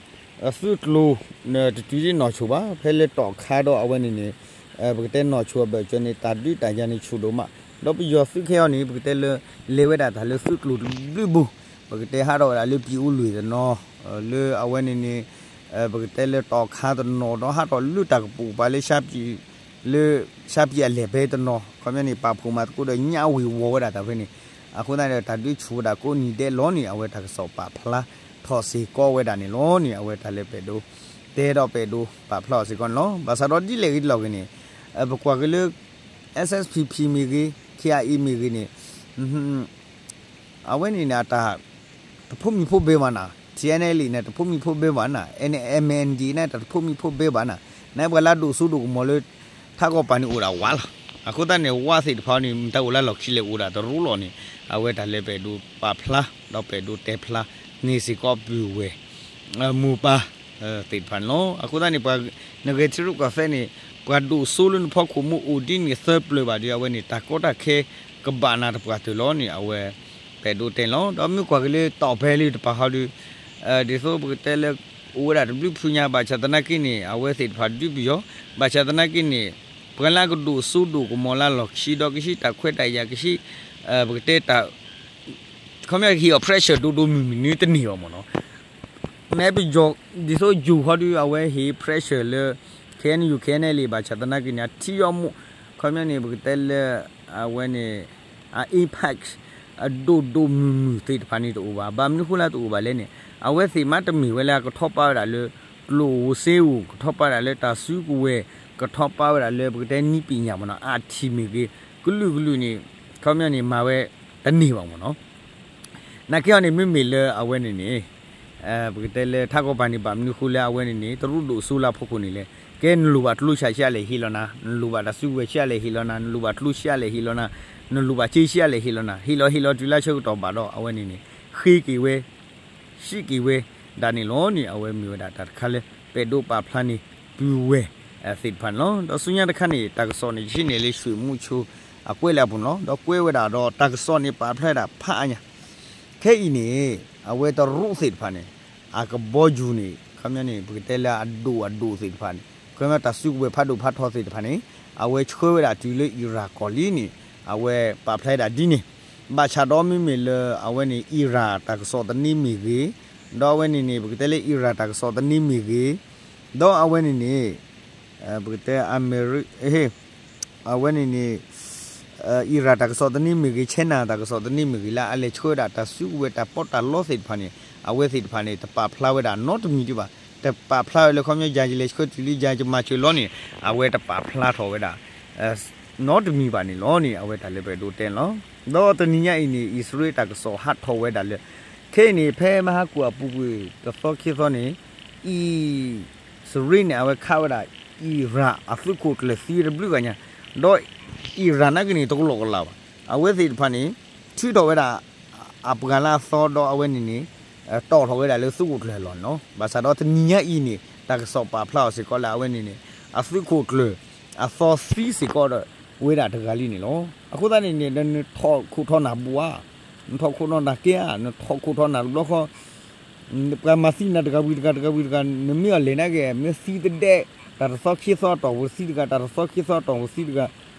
သုးကျိၤ တတုၤဒ်နီၢ်ဆိၣ်ဘၣ် ဖဲလၢတီၣ်ခါဒီးအဝဲန့ၣ်န့ၣ် ပကတဲနီၢ်ဆိၣ်အဘၢၣ်စၢၤန့ၣ် တၢ်ဒုးတၢ်ယၤန့ၣ်ဆူၣ်ဒိၣ်မး, ဒီးပယီၤသုးခဲအံၤန့ၣ် ပကတဲလၢ လဲၤဝဲဒၣ်တၢ်လၢသုးကျိၤတဘျုးဘိ, ပကတဲဟးထီၣ်ဝဲဒၣ်လၢပံၤအူလွံၢ်တနီၤ, လၢအဝဲန့ၣ်န့ၣ် ပကတဲလၢတီၣ်ခါတနီၤ ဒီးဟးထီၣ်လၢတၢ်ကပိာ်ပၤလၢ လၢ ရှမ်းပြည် အလဲၢ်ဖဲတနီၤ ခီပညီန့ၣ် ပာ်ဖှိၣ်မၤသကိးဒီးညၣ်ဝ့ၤဝီၤဝဲဒၣ်တၢ်ဖဲန့ၣ်, အဃိသတးဒီး တၢ်ဒုးဆူၣ်ဝဲဒၣ်ကိးနံၤဒဲးလီၤန့ၣ် အဝဲတၢ်ကစီၣ်ပာ်ဖျါထီၣ်စ့ၢ်ကီးဝဲဒၣ်န့ၣ်လီၤန့ၣ် အဝဲတၢ်လၢပအဲၣ်ဒိး တဲဒီးပအဲၣ်ဒိးပာ်ဖျါအီၤစ့ၢ်ကီးန့ၣ်လီၤ. ဘၣ်ဆၣ်ဒီးဒ်လဲၣ်ဂ့ၤဒ်လဲၣ်ဂ့ၤန့ၣ် ပကွၢ်က့ၤလၢ SSPP မ့ၢ်ဂ့ၤ KIA မ့ၢ်ဂ့ၤန့ၣ် အဝဲန့ၣ်န့ၣ် အတၢ်တဖိးမံၤဖိးဘဲဘၣ်နၤ, TNLA န့ၣ် တဖိးမံၤဖိးဘဲဘၣ်နၤ, MNDAA န့ၣ် တၢ်တဖိးမံၤဖိးဘဲဘၣ်နၤ, နပှၤလၢဒိၣ်စိဒိၣ်ကမီၤလၢ ထးကီၢ်ပၤန့ၣ်အိၣ်ဒၣ်ဝးလီၤ. အဃိသတးန့ၣ် ဝးသ့ၣ်တဖၣ်န့ၣ် မတၤအိၣ်လၢလီၢ်ခံလဲၣ် အိၣ်ဒၣ်တရူးလီၤန့ၣ် အဝဲတၢ်လၢပအဲၣ်ဒိးပာ်ဖျါ ဒီးပအဲၣ်ဒိးတဲဖျါန့ၢ်စ့ၢ်ကီးပုၢ်ဝဲၢ် မိၢ်ပၢ် သ့ၣ်တဖၣ်န့ၣ်လီၤ. အဃိသတးန့ၣ် ပှၤနဂဲၤထံရူၢ်ကီၢ်သဲးန့ၣ် ပှၤဒိၣ်စိလၢနဖီခိၣ်မ့ၢ်အိၣ်ဒ်န့ၣ်သၢပျၢၤဘၣ်ဒီး အဝဲန့ၣ် တၢ်ကီတၢ်ခဲကဘၣ်နၤတပှၢ်တၢၢ်လီၤန့ၣ် အဝဲပအဲၣ်ဒိးတဲန့ၣ်လီၤ. ဒီးမ့ၢ်ကွၢ်က့ၤလၢတီၢ်ဖဲလၢတပၤဃီဒီး ဒ်သိးပကတဲလၢ အိၣ်ဝဲဒၣ်တဘျုးဖုညါ ဘၣ်ဆၣ်သနာ်က့န့ၣ် အဝဲသ့ၣ်တဖၣ်ဒုးပယီၤ ဘၣ်ဆၣ်သနာ်က့န့ၣ် ပှၤလၢအကဒိၣ်စိဒိၣ်ကမီၤလၢလီၢ်ခံဒီး ကဟံးတၢ်ခွဲးတၢ်ယာ် ကဟံး ပကတဲတၢ် ခီပညီကဟ့ၣ်အီၤ pressure ဒိၣ်ဒိၣ်မုၢ်မုၢ်န့ၣ်တန့ၢ်ဘၣ်မ့ၢ်နီၤ. မ့ၢ်ပယီၤ ဒ်သိးယိၤဃီဒီး အဝဲဟ့ၣ် pressure လၢ KNU KNLA ဘၣ်ဆၣ်သနာ်က့န့ၣ် အထံအီမူး ခီပညီန့ၣ် ပကတဲလၢ အဝဲန့ၣ် အ impact အဒိၣ်ဒိၣ်မုၢ်မုၢ်သ့ၣ်တဖၣ်န့ၣ်တအိၣ်ဘၣ်. ဘၣ်မနုၤဃိလၢတအိၣ်ဘၣ်လဲၣ်န့ၣ် အဝဲသ့ၣ်မးတမ့ၢ်ဝဲလၢအကထီၣ်ပာ်ဝဲဒၣ်လၢ ကျိၣ်ဧိၤစ့ဧိၤ ကထီၣ်ပာ်ဝဲဒၣ်လၢတၢ်စုကဝဲၤ ကထီၣ်ပာ်ဝဲဒၣ်လၢပကတဲနည်းပညာမ့ၢ်နီၤ အထံၣ်မ့ၢ်ဂ့ၤ ကလုာ်ကလုာ်န့ၣ် ခီပညီန့ၣ် မၤဝဲတန့ၢ်ဘၣ်မ့ၢ်နီၤ. နာ်က့အီၤန့ၣ် မ့မ့ၢ်လၢအဝဲန့ၣ်န့ၣ် ပကတဲလၢထးကီၢ်ပၤန့ၣ် ဘၣ်မနုၤဃိလၢအဝဲန့ၣ်န့ၣ် တရူးဒိၣ်စိလၢအဖီခိၣ်န့ၣ်လဲၣ်. ကဲနလိၣ်ဘၣ်ကျိဆးဆံးအလဲၣ်ဟ့ၣ်လီၤနၤ, နလိၣ်ဘၣ်တၢ်စုကဝဲၤဆံးအလဲၣ်ဟ့ၣ်လီၤနၤ, နလိၣ်ဘၣ်ကျိဆံးအလဲၣ်ဟ့ၣ်လီၤနၤ, နလိၣ်ဘၣ်စ့ဆံးအလဲၣ်ဟ့ၣ်လီၤနၤ, ဟ့ၣ်လီၤဟ့ၣ်လီၤတုၤလၢဆၢကတီၢ်ဘၣ်ဒီး အဝဲန့ၣ်န့ၣ် ဃ့က့ၤဝဲ ဟံးက့ၤဝဲဒၣ်န့ၣ်လီၤန့ၣ် အဝဲမ့ၢ်ဝဲဒၣ်တၢ်တခါလၢ ပအဲၣ်ဒိးပာ်ဖျါန့ၢ် ပုၢ်ဝဲၢ် သ့ၣ်တဖၣ်န့ၣ်လီၤ. ဒီးဆူညါတခါန့ၣ် တၢ်ကစီၣ်န့ၣ် ယဟံးန့ၢ်လၢ ရွှေမုချိ အကွဲးလၢအပူၤန့ၣ်လီၤ. ဒီးကွဲးဝဲဒၣ်ဒီးတၢ်ကစီၣ်န့ၣ် ပာ်ဖျါဝဲဒၣ်ဖးအါညါ ခဲအံၤန့ၣ် အဝဲတရူးသ့ၣ်တဖၣ်န့ၣ် အကဘီယူၤန့ၣ် ခီပညီန့ၣ် ပကတဲလၢအဒိၣ်အဒိၣ်သ့ၣ်တဖၣ်န့ၣ် ခီပညီတၢ်စုကဝဲၤဖးဒိၣ်ဖးထီသ့ၣ်တဖၣ်န့ၣ် အဝဲဆှၢဝဲဒၣ်တုၤလၢအံရၣ်ကီၢ်လံန့ၣ် အဝဲပာ်ဖျါဝဲဒၣ်ဒ်န့ၣ် ဘၣ်ဆၣ်ဒီးမ့မ့ၢ်လၢအဝဲန့ၣ် အံရၣ်တၢ်ကစီၣ်သန့မ့ၢ်ဂ့ၤ, ဒီးအဝဲန့ၣ်န့ၣ် ပကတဲလၢအံရၣ်တၢ်ကစီၣ်သန့မ့ၢ်ဂ့ၤ, ဒီးအဝဲန့ၣ်န့ၣ် ပကတဲအမဲရ အဝဲန့ၣ်န့ၣ် အံရၣ်တၢ်ကစီၣ်သန့မ့ၢ်ဂ့ၤ, ဆဲနၣ်တၢ်ကစီၣ်သန့မ့ၢ်ဂ့ၤ လၢအလဲၤဆှၢဝဲဒၣ်တၢ်စုကဝဲၤတၢ်ပီးတၢ်လီသ့ၣ်တဖၣ်န့ၣ် အဝဲသ့ၣ်တဖၣ်န့ၣ် တပာ်ဖျါဝဲဒၣ်နီတမံၤဒံးဘၣ်. တပာ်ဖျါဝဲလၢခီပညီ ယၤယလဲၤဆှၢတုၤလံ ယၤယမၤစၢၤလီၤန့ၣ် အဝဲတပာ်ဖျါထီၣ်ဝဲဒၣ် နီတမံၤဘၣ်န့ၣ်လီၤန့ၣ် အဝဲတၢ်လၢပအဲၣ်ဒိးတဲန့ၣ်လီၤ. ဒီးတနံၤညါအံၤန့ၣ် အံၣ်စရ့လးတၢ်ကစီၣ်ဟးထီၣ်ဝဲဒၣ်လၢ ခဲအံၤန့ၣ် ဖဲမဟါကိၣ်အပူၤကွံာ်တသီခံသီန့ၣ် အံၣ်စရ့လးန့ၣ် အဝဲခးဝဲဒၣ် အံရၣ်အသုးခိၣ်ကျၢၢ်သံတဘျုးဂၤညါ, ဒီးအံရၣ်နာ်က့န့ၣ် တကလီၢ်ကလာ်ဘၣ်. အဝဲသ့ၣ်တဖၣ်န့ၣ် ထုးထီၣ်ဝဲဒၣ် အပှၤလၢအသီဒီးအဝဲန့ၣ်န့ၣ် တီၣ်ထီၣ်ဝဲဒၣ်လၢသုးခိၣ်ကျၢၢ်အလီၢ်န့ၣ်လီၤ. ဘၣ်ဆၣ်ဒီးတနံၤညါအံၤန့ၣ် တၢ်ကစီၣ်ပာ်ဖျါအီၤစ့ၢ်ကီးလၢအဝဲန့ၣ်န့ၣ် အသုးခိၣ်ကျၢၢ်အသီသံစ့ၢ်ကီးဒီးဝဲဒၣ်တဂၤလံန့ၣ်လီၤ. အဃိသတးန့ၣ်န့ၣ် ဒီးနထီၣ်ခိၣ်ထီၣ်နၢ်ဘိဧါ, နထီၣ်ခိၣ်ထီၣ်နၢ်ကဲဧါ, နထီၣ်ခိၣ်ထီၣ်နၢ်တဘျီဃီ ပှၤမၤသံနၤတဂၤဝံၤတဂၤ တဂၤဝံၤတဂၤ နမ့ၢ်အီၤလဲၤနာ်က့ မ့ၢ်သံတဒဲး တၢ်တသီခံသီတီၢ်ပူၤသံတဂၤ တၢ်တသီခံသီတီၢ်ပူၤသံတဂၤ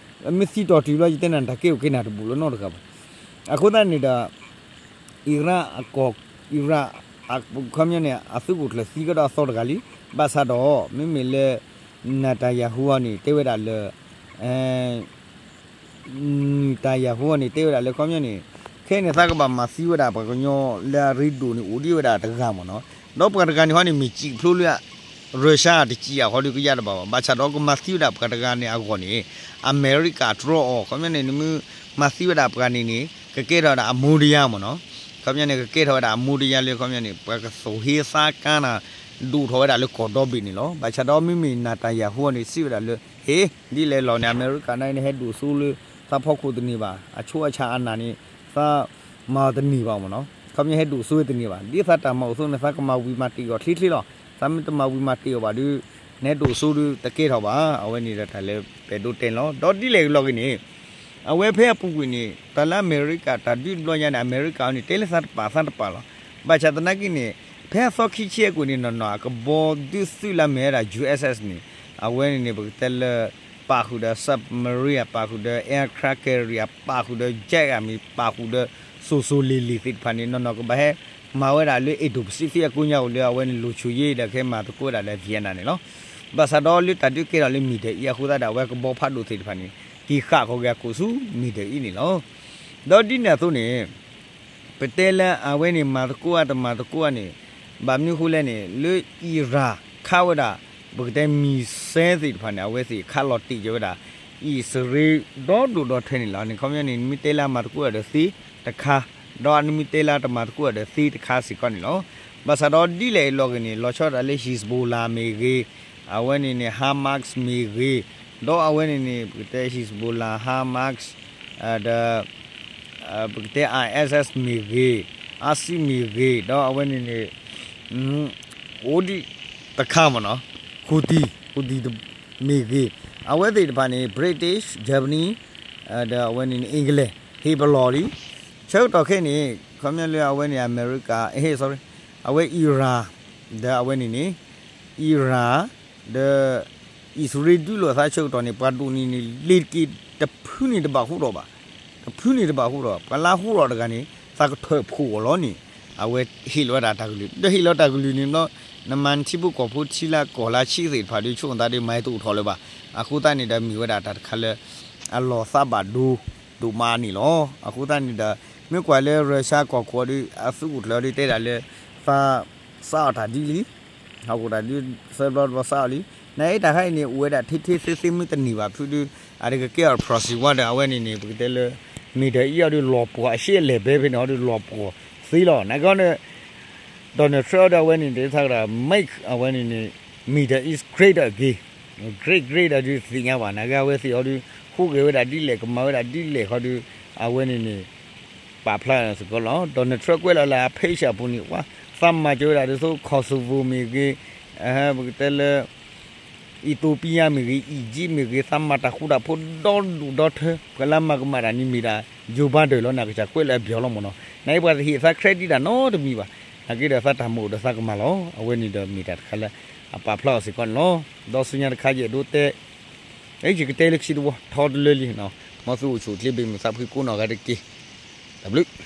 မ့ၢ်သံတီၢ်တုၤလီၤ ယတဲနၤ တၢ်ကဲအိၣ်က့ၤနၤတဘူးလၢနီတဂၤဘၣ်. အဃိသတးန့ၣ်ဒီး အံရၣ်အကီၢ် အံရၣ် ခီပညီန့ၣ် အသုးခိၣ်ကျၢၢ်သံကဒီးအသီတဂၤလံ. ဘၣ်ဆၣ်ဒီး မ့မ့ၢ်လၢ နၤတၢ်ယၤဟူအီၤန့ၣ် တဲဝဲဒၣ်လၢ နၤတၢ်ယၤဟူအီၤန့ၣ် တဲဝဲဒၣ်လၢခီပညီန့ၣ် ခဲအံၤန့ၣ် သးကဘၣ်မၤသံဝဲဒၣ်ပှၤကညီလၢအရ့ဒိၣ်န့ၣ် အိၣ်ဒံးဝဲဒၣ်တဂၤမ့ၢ်နီၤ. ဒီးပှၤတဂၤန့ၣ်ဟီန့ၣ် မ့ၢ်စံးဖျိလၢ Russia တစံးအဃိဒီးကယါတဘၣ်ဘၣ်. ဘၣ်ဆၣ်ဒီးကမၤသံဝဲဒၣ်ပှၤတဂၤန့ၣ်အဂီၢ်န့ၣ် အမဲရကၤတြီအီၤ ခီပညီန့ၣ် နမ့ၢ်မၤသံဝဲဒၣ်ပှၤန့ၣ်န့ၣ် ကကဲထီၣ်ဝဲဒၣ်အမူဒယါမ့ၢ်နီၤ. ခီပညီန့ၣ် ကကဲထီၣ်ဝဲဒၣ်အမူဒယါလၢခီပညီန့ၣ် ပှၤကသိၣ်ဟ့သါကါနၤ ဒိၣ်ထီၣ်ဝဲဒၣ်လၢကီၢ်ဒီဘ့ၣ်န့ၣ်လီၤ. ဘၣ်ဆၣ်ဒီးမ့မ့ၢ်နၤတၢ်ယၤဟူအီၤန့ၣ် စံးဝဲဒၣ်လၢ ဟ့ ဒ်လဲၣ်လီၤန့ၣ် အမဲရကၤန့ၣ် ဟဲဒိၣ်စိလၢသးဖီခိၣ်တန့ၢ်ဘၣ်, အဆိအဆၣ်အနၢ်န့ၣ် သးမၤအီၤတန့ၢ်ဘၣ်မ့ၢ်နီၤ. ခီပညီဟဲဒိၣ်စိတန့ၢ်ဘၣ်. ဒ်သးတၢ်မၤအိၣ်အသိးန့ၣ် သးကမၤဝံၤမၤတ့ၢ်အီၤချ့ချ့လီၤ. သးမ့ၢ်တမၤဝံၤမၤတ့ၢ်အီၤဘၣ်ဒီး နဟဲဒိၣ်စိဒီးတကဲထီၣ်ဘၣ်. အဝဲန့ၣ်ဒီးတၢ်လၢပအဲၣ်ဒိးတဲန့ၣ်လီၤ. ဒီးဒ်လဲၣ်လီၤဂ့ၤန့ၣ် အဝဲဖဲအပူၤကွံာ်န့ၣ် တၢ်လၢအမဲရကၤတၢ်ဒုးတဘျီညါန့ၣ် အမဲရကၤအီၤန့ၣ် တဲလၢသးတပာ်သးတပာ်လီၤ. ဘၣ်ဆၣ်သနာ်က့န့ၣ် ဖဲအသီခံဆံအကွံာ်န့ၣ် နီၢ်နီၢ်အကဘီဒုးသုးလၢအမ့ၢ်ဝဲဒၣ် ယူၣ်အ့ၣ်အ့ၣ်န့ၣ် အဝဲန့ၣ်န့ၣ် ပကတဲလၢ ပာ်ဃုာ်ဒီး submarine အပာ်ဃုာ်ဒီး aircraft carrier အပာ်ဃုာ်ဒီး jet အမ့ၢ်ပာ်ဃုာ်ဒီး စိၤစိၤလ့ၤလ့ၤသ့ၣ်တဖၣ်န့ၣ် နီၢ်နီၢ်ကဘၣ်ဟဲမၤဝဲဒၣ်လၢ Indo-Pacific အကိးညါအိၣ်လၢအဝဲန့ၣ် လိၤဆိၣ်ယ့ဒီးကဟဲမၤသကိးဝဲဒၣ်လၢ Vietnam န့ၣ်လီၤ. ဘၣ်ဆၣ်ဒီးလၢတၢ်ဒုးကဲထီၣ်လၢ Middle East အဃိသတးဒီး အဝဲကဘီဖးဒိၣ်သ့ၣ်တဖၣ်န့ၣ် က့ၤဃၣ်ဃီၤက့ၤအခိၣ်ဆူ Middle East န့ၣ်လီၤ. ဒီးဒ်န့ၣ်အသိးန့ၣ် ပတဲလၢအဝဲန့ၣ် မၤသကိးအတမၤသကိးအန့ၣ် ဘၣ်မနုၤအဃိလဲၣ်န့ၣ် လၢအံရၣ်ခးဝဲဒၣ် ပကတဲ missile သ့ၣ်တဖၣ်န့ၣ် အဝဲသ့ၣ်ခးလီၤတ့ၢ်က့ၤဝဲဒၣ် အံၣ်စရ့လးဒီဒိၣ်ဒီထၢန့ၣ်လီၤန့ၣ် ခီပညီန့ၣ် နမ့ၢ်တဲလၢအမၤသကိးဒီးသ့တခါ ဒီးနမ့ၢ်တဲလၢတမၤသကိးဒီးသ့တခါစ့ၢ်ကီးန့ၣ်လီၤ. ဘၣ်ဆၣ်ဒီးဒ်လဲၣ်အလီၢ်ဂ့ၤန့ၣ် လီၤဆီဒၣ်တၢ်လၢ Hezbollah မ့ၢ်ဂ့ၤ, အဝဲန့ၣ်န့ၣ် Hamas မ့ၢ်ဂ့ၤ, ဒီးအဝဲန့ၣ်န့ၣ် ပကတဲ Hezbollah, Hamas ဒီး ပကတဲ ISIS မ့ၢ်ဂ့ၤ, ISIS မ့ၢ်ဂ့ၤ, ဒီးအဝဲန့ၣ်န့ၣ် အိၣ်ဒံးတခါမ့ၢ်နီၤ, Houthi, Houthi မ့ၢ်ဂ့ၤ, အဝဲသ့ၣ်တဖၣ်န့ၣ် British, Germany ဒီးအဝဲန့ၣ်န့ၣ် England ဟ့ၣ်ပလီၢ်လံ. ဆၢကတီၢ်ခဲအံၤန့ၣ် ခီပညီလၢအဝဲန့ၣ် အမဲရကၤ, အဟ့ၣ် sorry, အဝဲ Iran ဒီးအဝဲန့ၣ်န့ၣ် Iran ဒီး အံၣ်စရ့လးဒုးလိာ်သးဆၢကတီၢ်န့ၣ် ပှၤဒိၣ်န့ၢ်န့ၣ် လ့ၤတက့ၢ်တဖုန့ၣ်တဘၣ်ဟူထီၣ်ဘၣ်, တဖုန့ၣ်တဘၣ်ဟူထီၣ်, ပှၤလၢဟူထီၣ်တဂၤန့ၣ် သးကထၢၣ်ဖှိၣ်အီၤလီၤန့ၣ် အဝဲဟ့ၣ်လီၤဝဲဒၣ်တၢ်ကလုၢ်, ဒီးဟ့ၣ်လီၤတၢ်ကလုၢ်န့ၣ်ဘျီ နမၤနထံဖိကီၢ်ဖိထံလၢကီၢ်လၢဆံးသ့ၣ်တဖၣ်ဒီး ဆိကမိၣ်သးဒီးမၤတအိၣ်ထီၣ်လၢၤဘၣ်. အဃိသတးန့ၣ်ဒီးမ့ၢ်ဝဲဒၣ်တၢ်တခါလၢ အလီၢ်သးဘၣ်ဒိဒိၣ်မးန့ၣ်လီၤ. အဃိသတးန့ၣ်ဒီး မ့ၢ်ကွၢ်လၢ Russia ကီၢ်ခိၣ်ဒီး အသုးခိၣ်ကျၢၢ်ဒီးတဲဒၣ်လၢ သးစးအီၣ်တၢ်ဒ်လံ ဟီၣ်ခိၣ်တၢ်ဒုးသၢဘျီတဘျီစးအီၤလံ. နအဲၣ်တၢ်ခါအံၤန့ၣ် အိၣ်ဝဲဒၣ်ထဲထဲသ့သ့မ့ၢ်တန့ၢ်ဘၣ်ဖုဒုး အတကကဲအီၤ proxy war ဒီးအဝဲန့ၣ်န့ၣ် ပကတဲလၢ Middle East အီၤဒုးလီၤပှီၢ် အရှေ့အလယ်ပိုင်းဖဲန့ၣ် အီၤဒုးလီၤပှီၢ်သ့လီၤ. နာ်က့န့ၣ် Donald Trump အီၤဒုးအဝဲန့ၣ် တဲသးကဒီး make အဝဲန့ၣ်န့ၣ် Middle East great again, great great အီၤဒုးသ့ၣ်ညါဘၣ်. နာ်က့အဝဲသ့ၣ်အီၤဒုး ဟူးဂဲၤဝဲဒၣ်ဒ်လဲၣ် ကမၤဝဲဒၣ်ဒ်လဲၣ်ဃီဒုး အဝဲန့ၣ်န့ၣ် ပာ်ဖျါစ့ၢ်ကီးလီၤ. Donald Trump ကွဲးလီၤလၢအ page အပူၤန့ၣ် ဝဲ သးမၤစၢၤဝဲဒၣ်ဒ်သိး Kosovo မ့ၢ်ဂ့ၤ, ပကတဲလၢ အံၣ်သိပံယါမ့ၢ်ဂ့ၤ အံၣ်ကၠံၣ်မ့ၢ်ဂ့ၤ သးမၤတၢ်ဃူတၢ်ဖိးဒီဒူၣ်ဒီထၢ ပှၤလၢအမၤကမၣ်တၢ်န့ၣ်မ့ၢ်ဒၣ် Joe Biden လီၤ နကစၢ်ကွဲးလၢအဘျီလီၤမ့ၢ်နီၤ. နအံၤပှၤတဟ့ၣ်အသး credit ဒၣ်နီတမံၤဘၣ်. နာ်က့ဒီးသးတၢ်မၤအိၣ်ဒီးသးကမၤလီၤ. အဝဲန့ၣ်ဒီးမ့ၢ်တၢ်တခါလၢ အပာ်ဖျါအီၤစ့ၢ်ကီးန့ၣ်လီၤ. ဒီးဆူညါတခါယအဲၣ်ဒိးတဲ အဲ ယကတဲလၢခံတဝီ ထီတလၢလံနီၤ. မ်သုအိၣ်ဆူၣ်အိၣ်ချ့ ဘၣ်မုာ်သးဖှံကိးနီၢ်ဂၤတက့ၢ်. တၢ်ဘျုး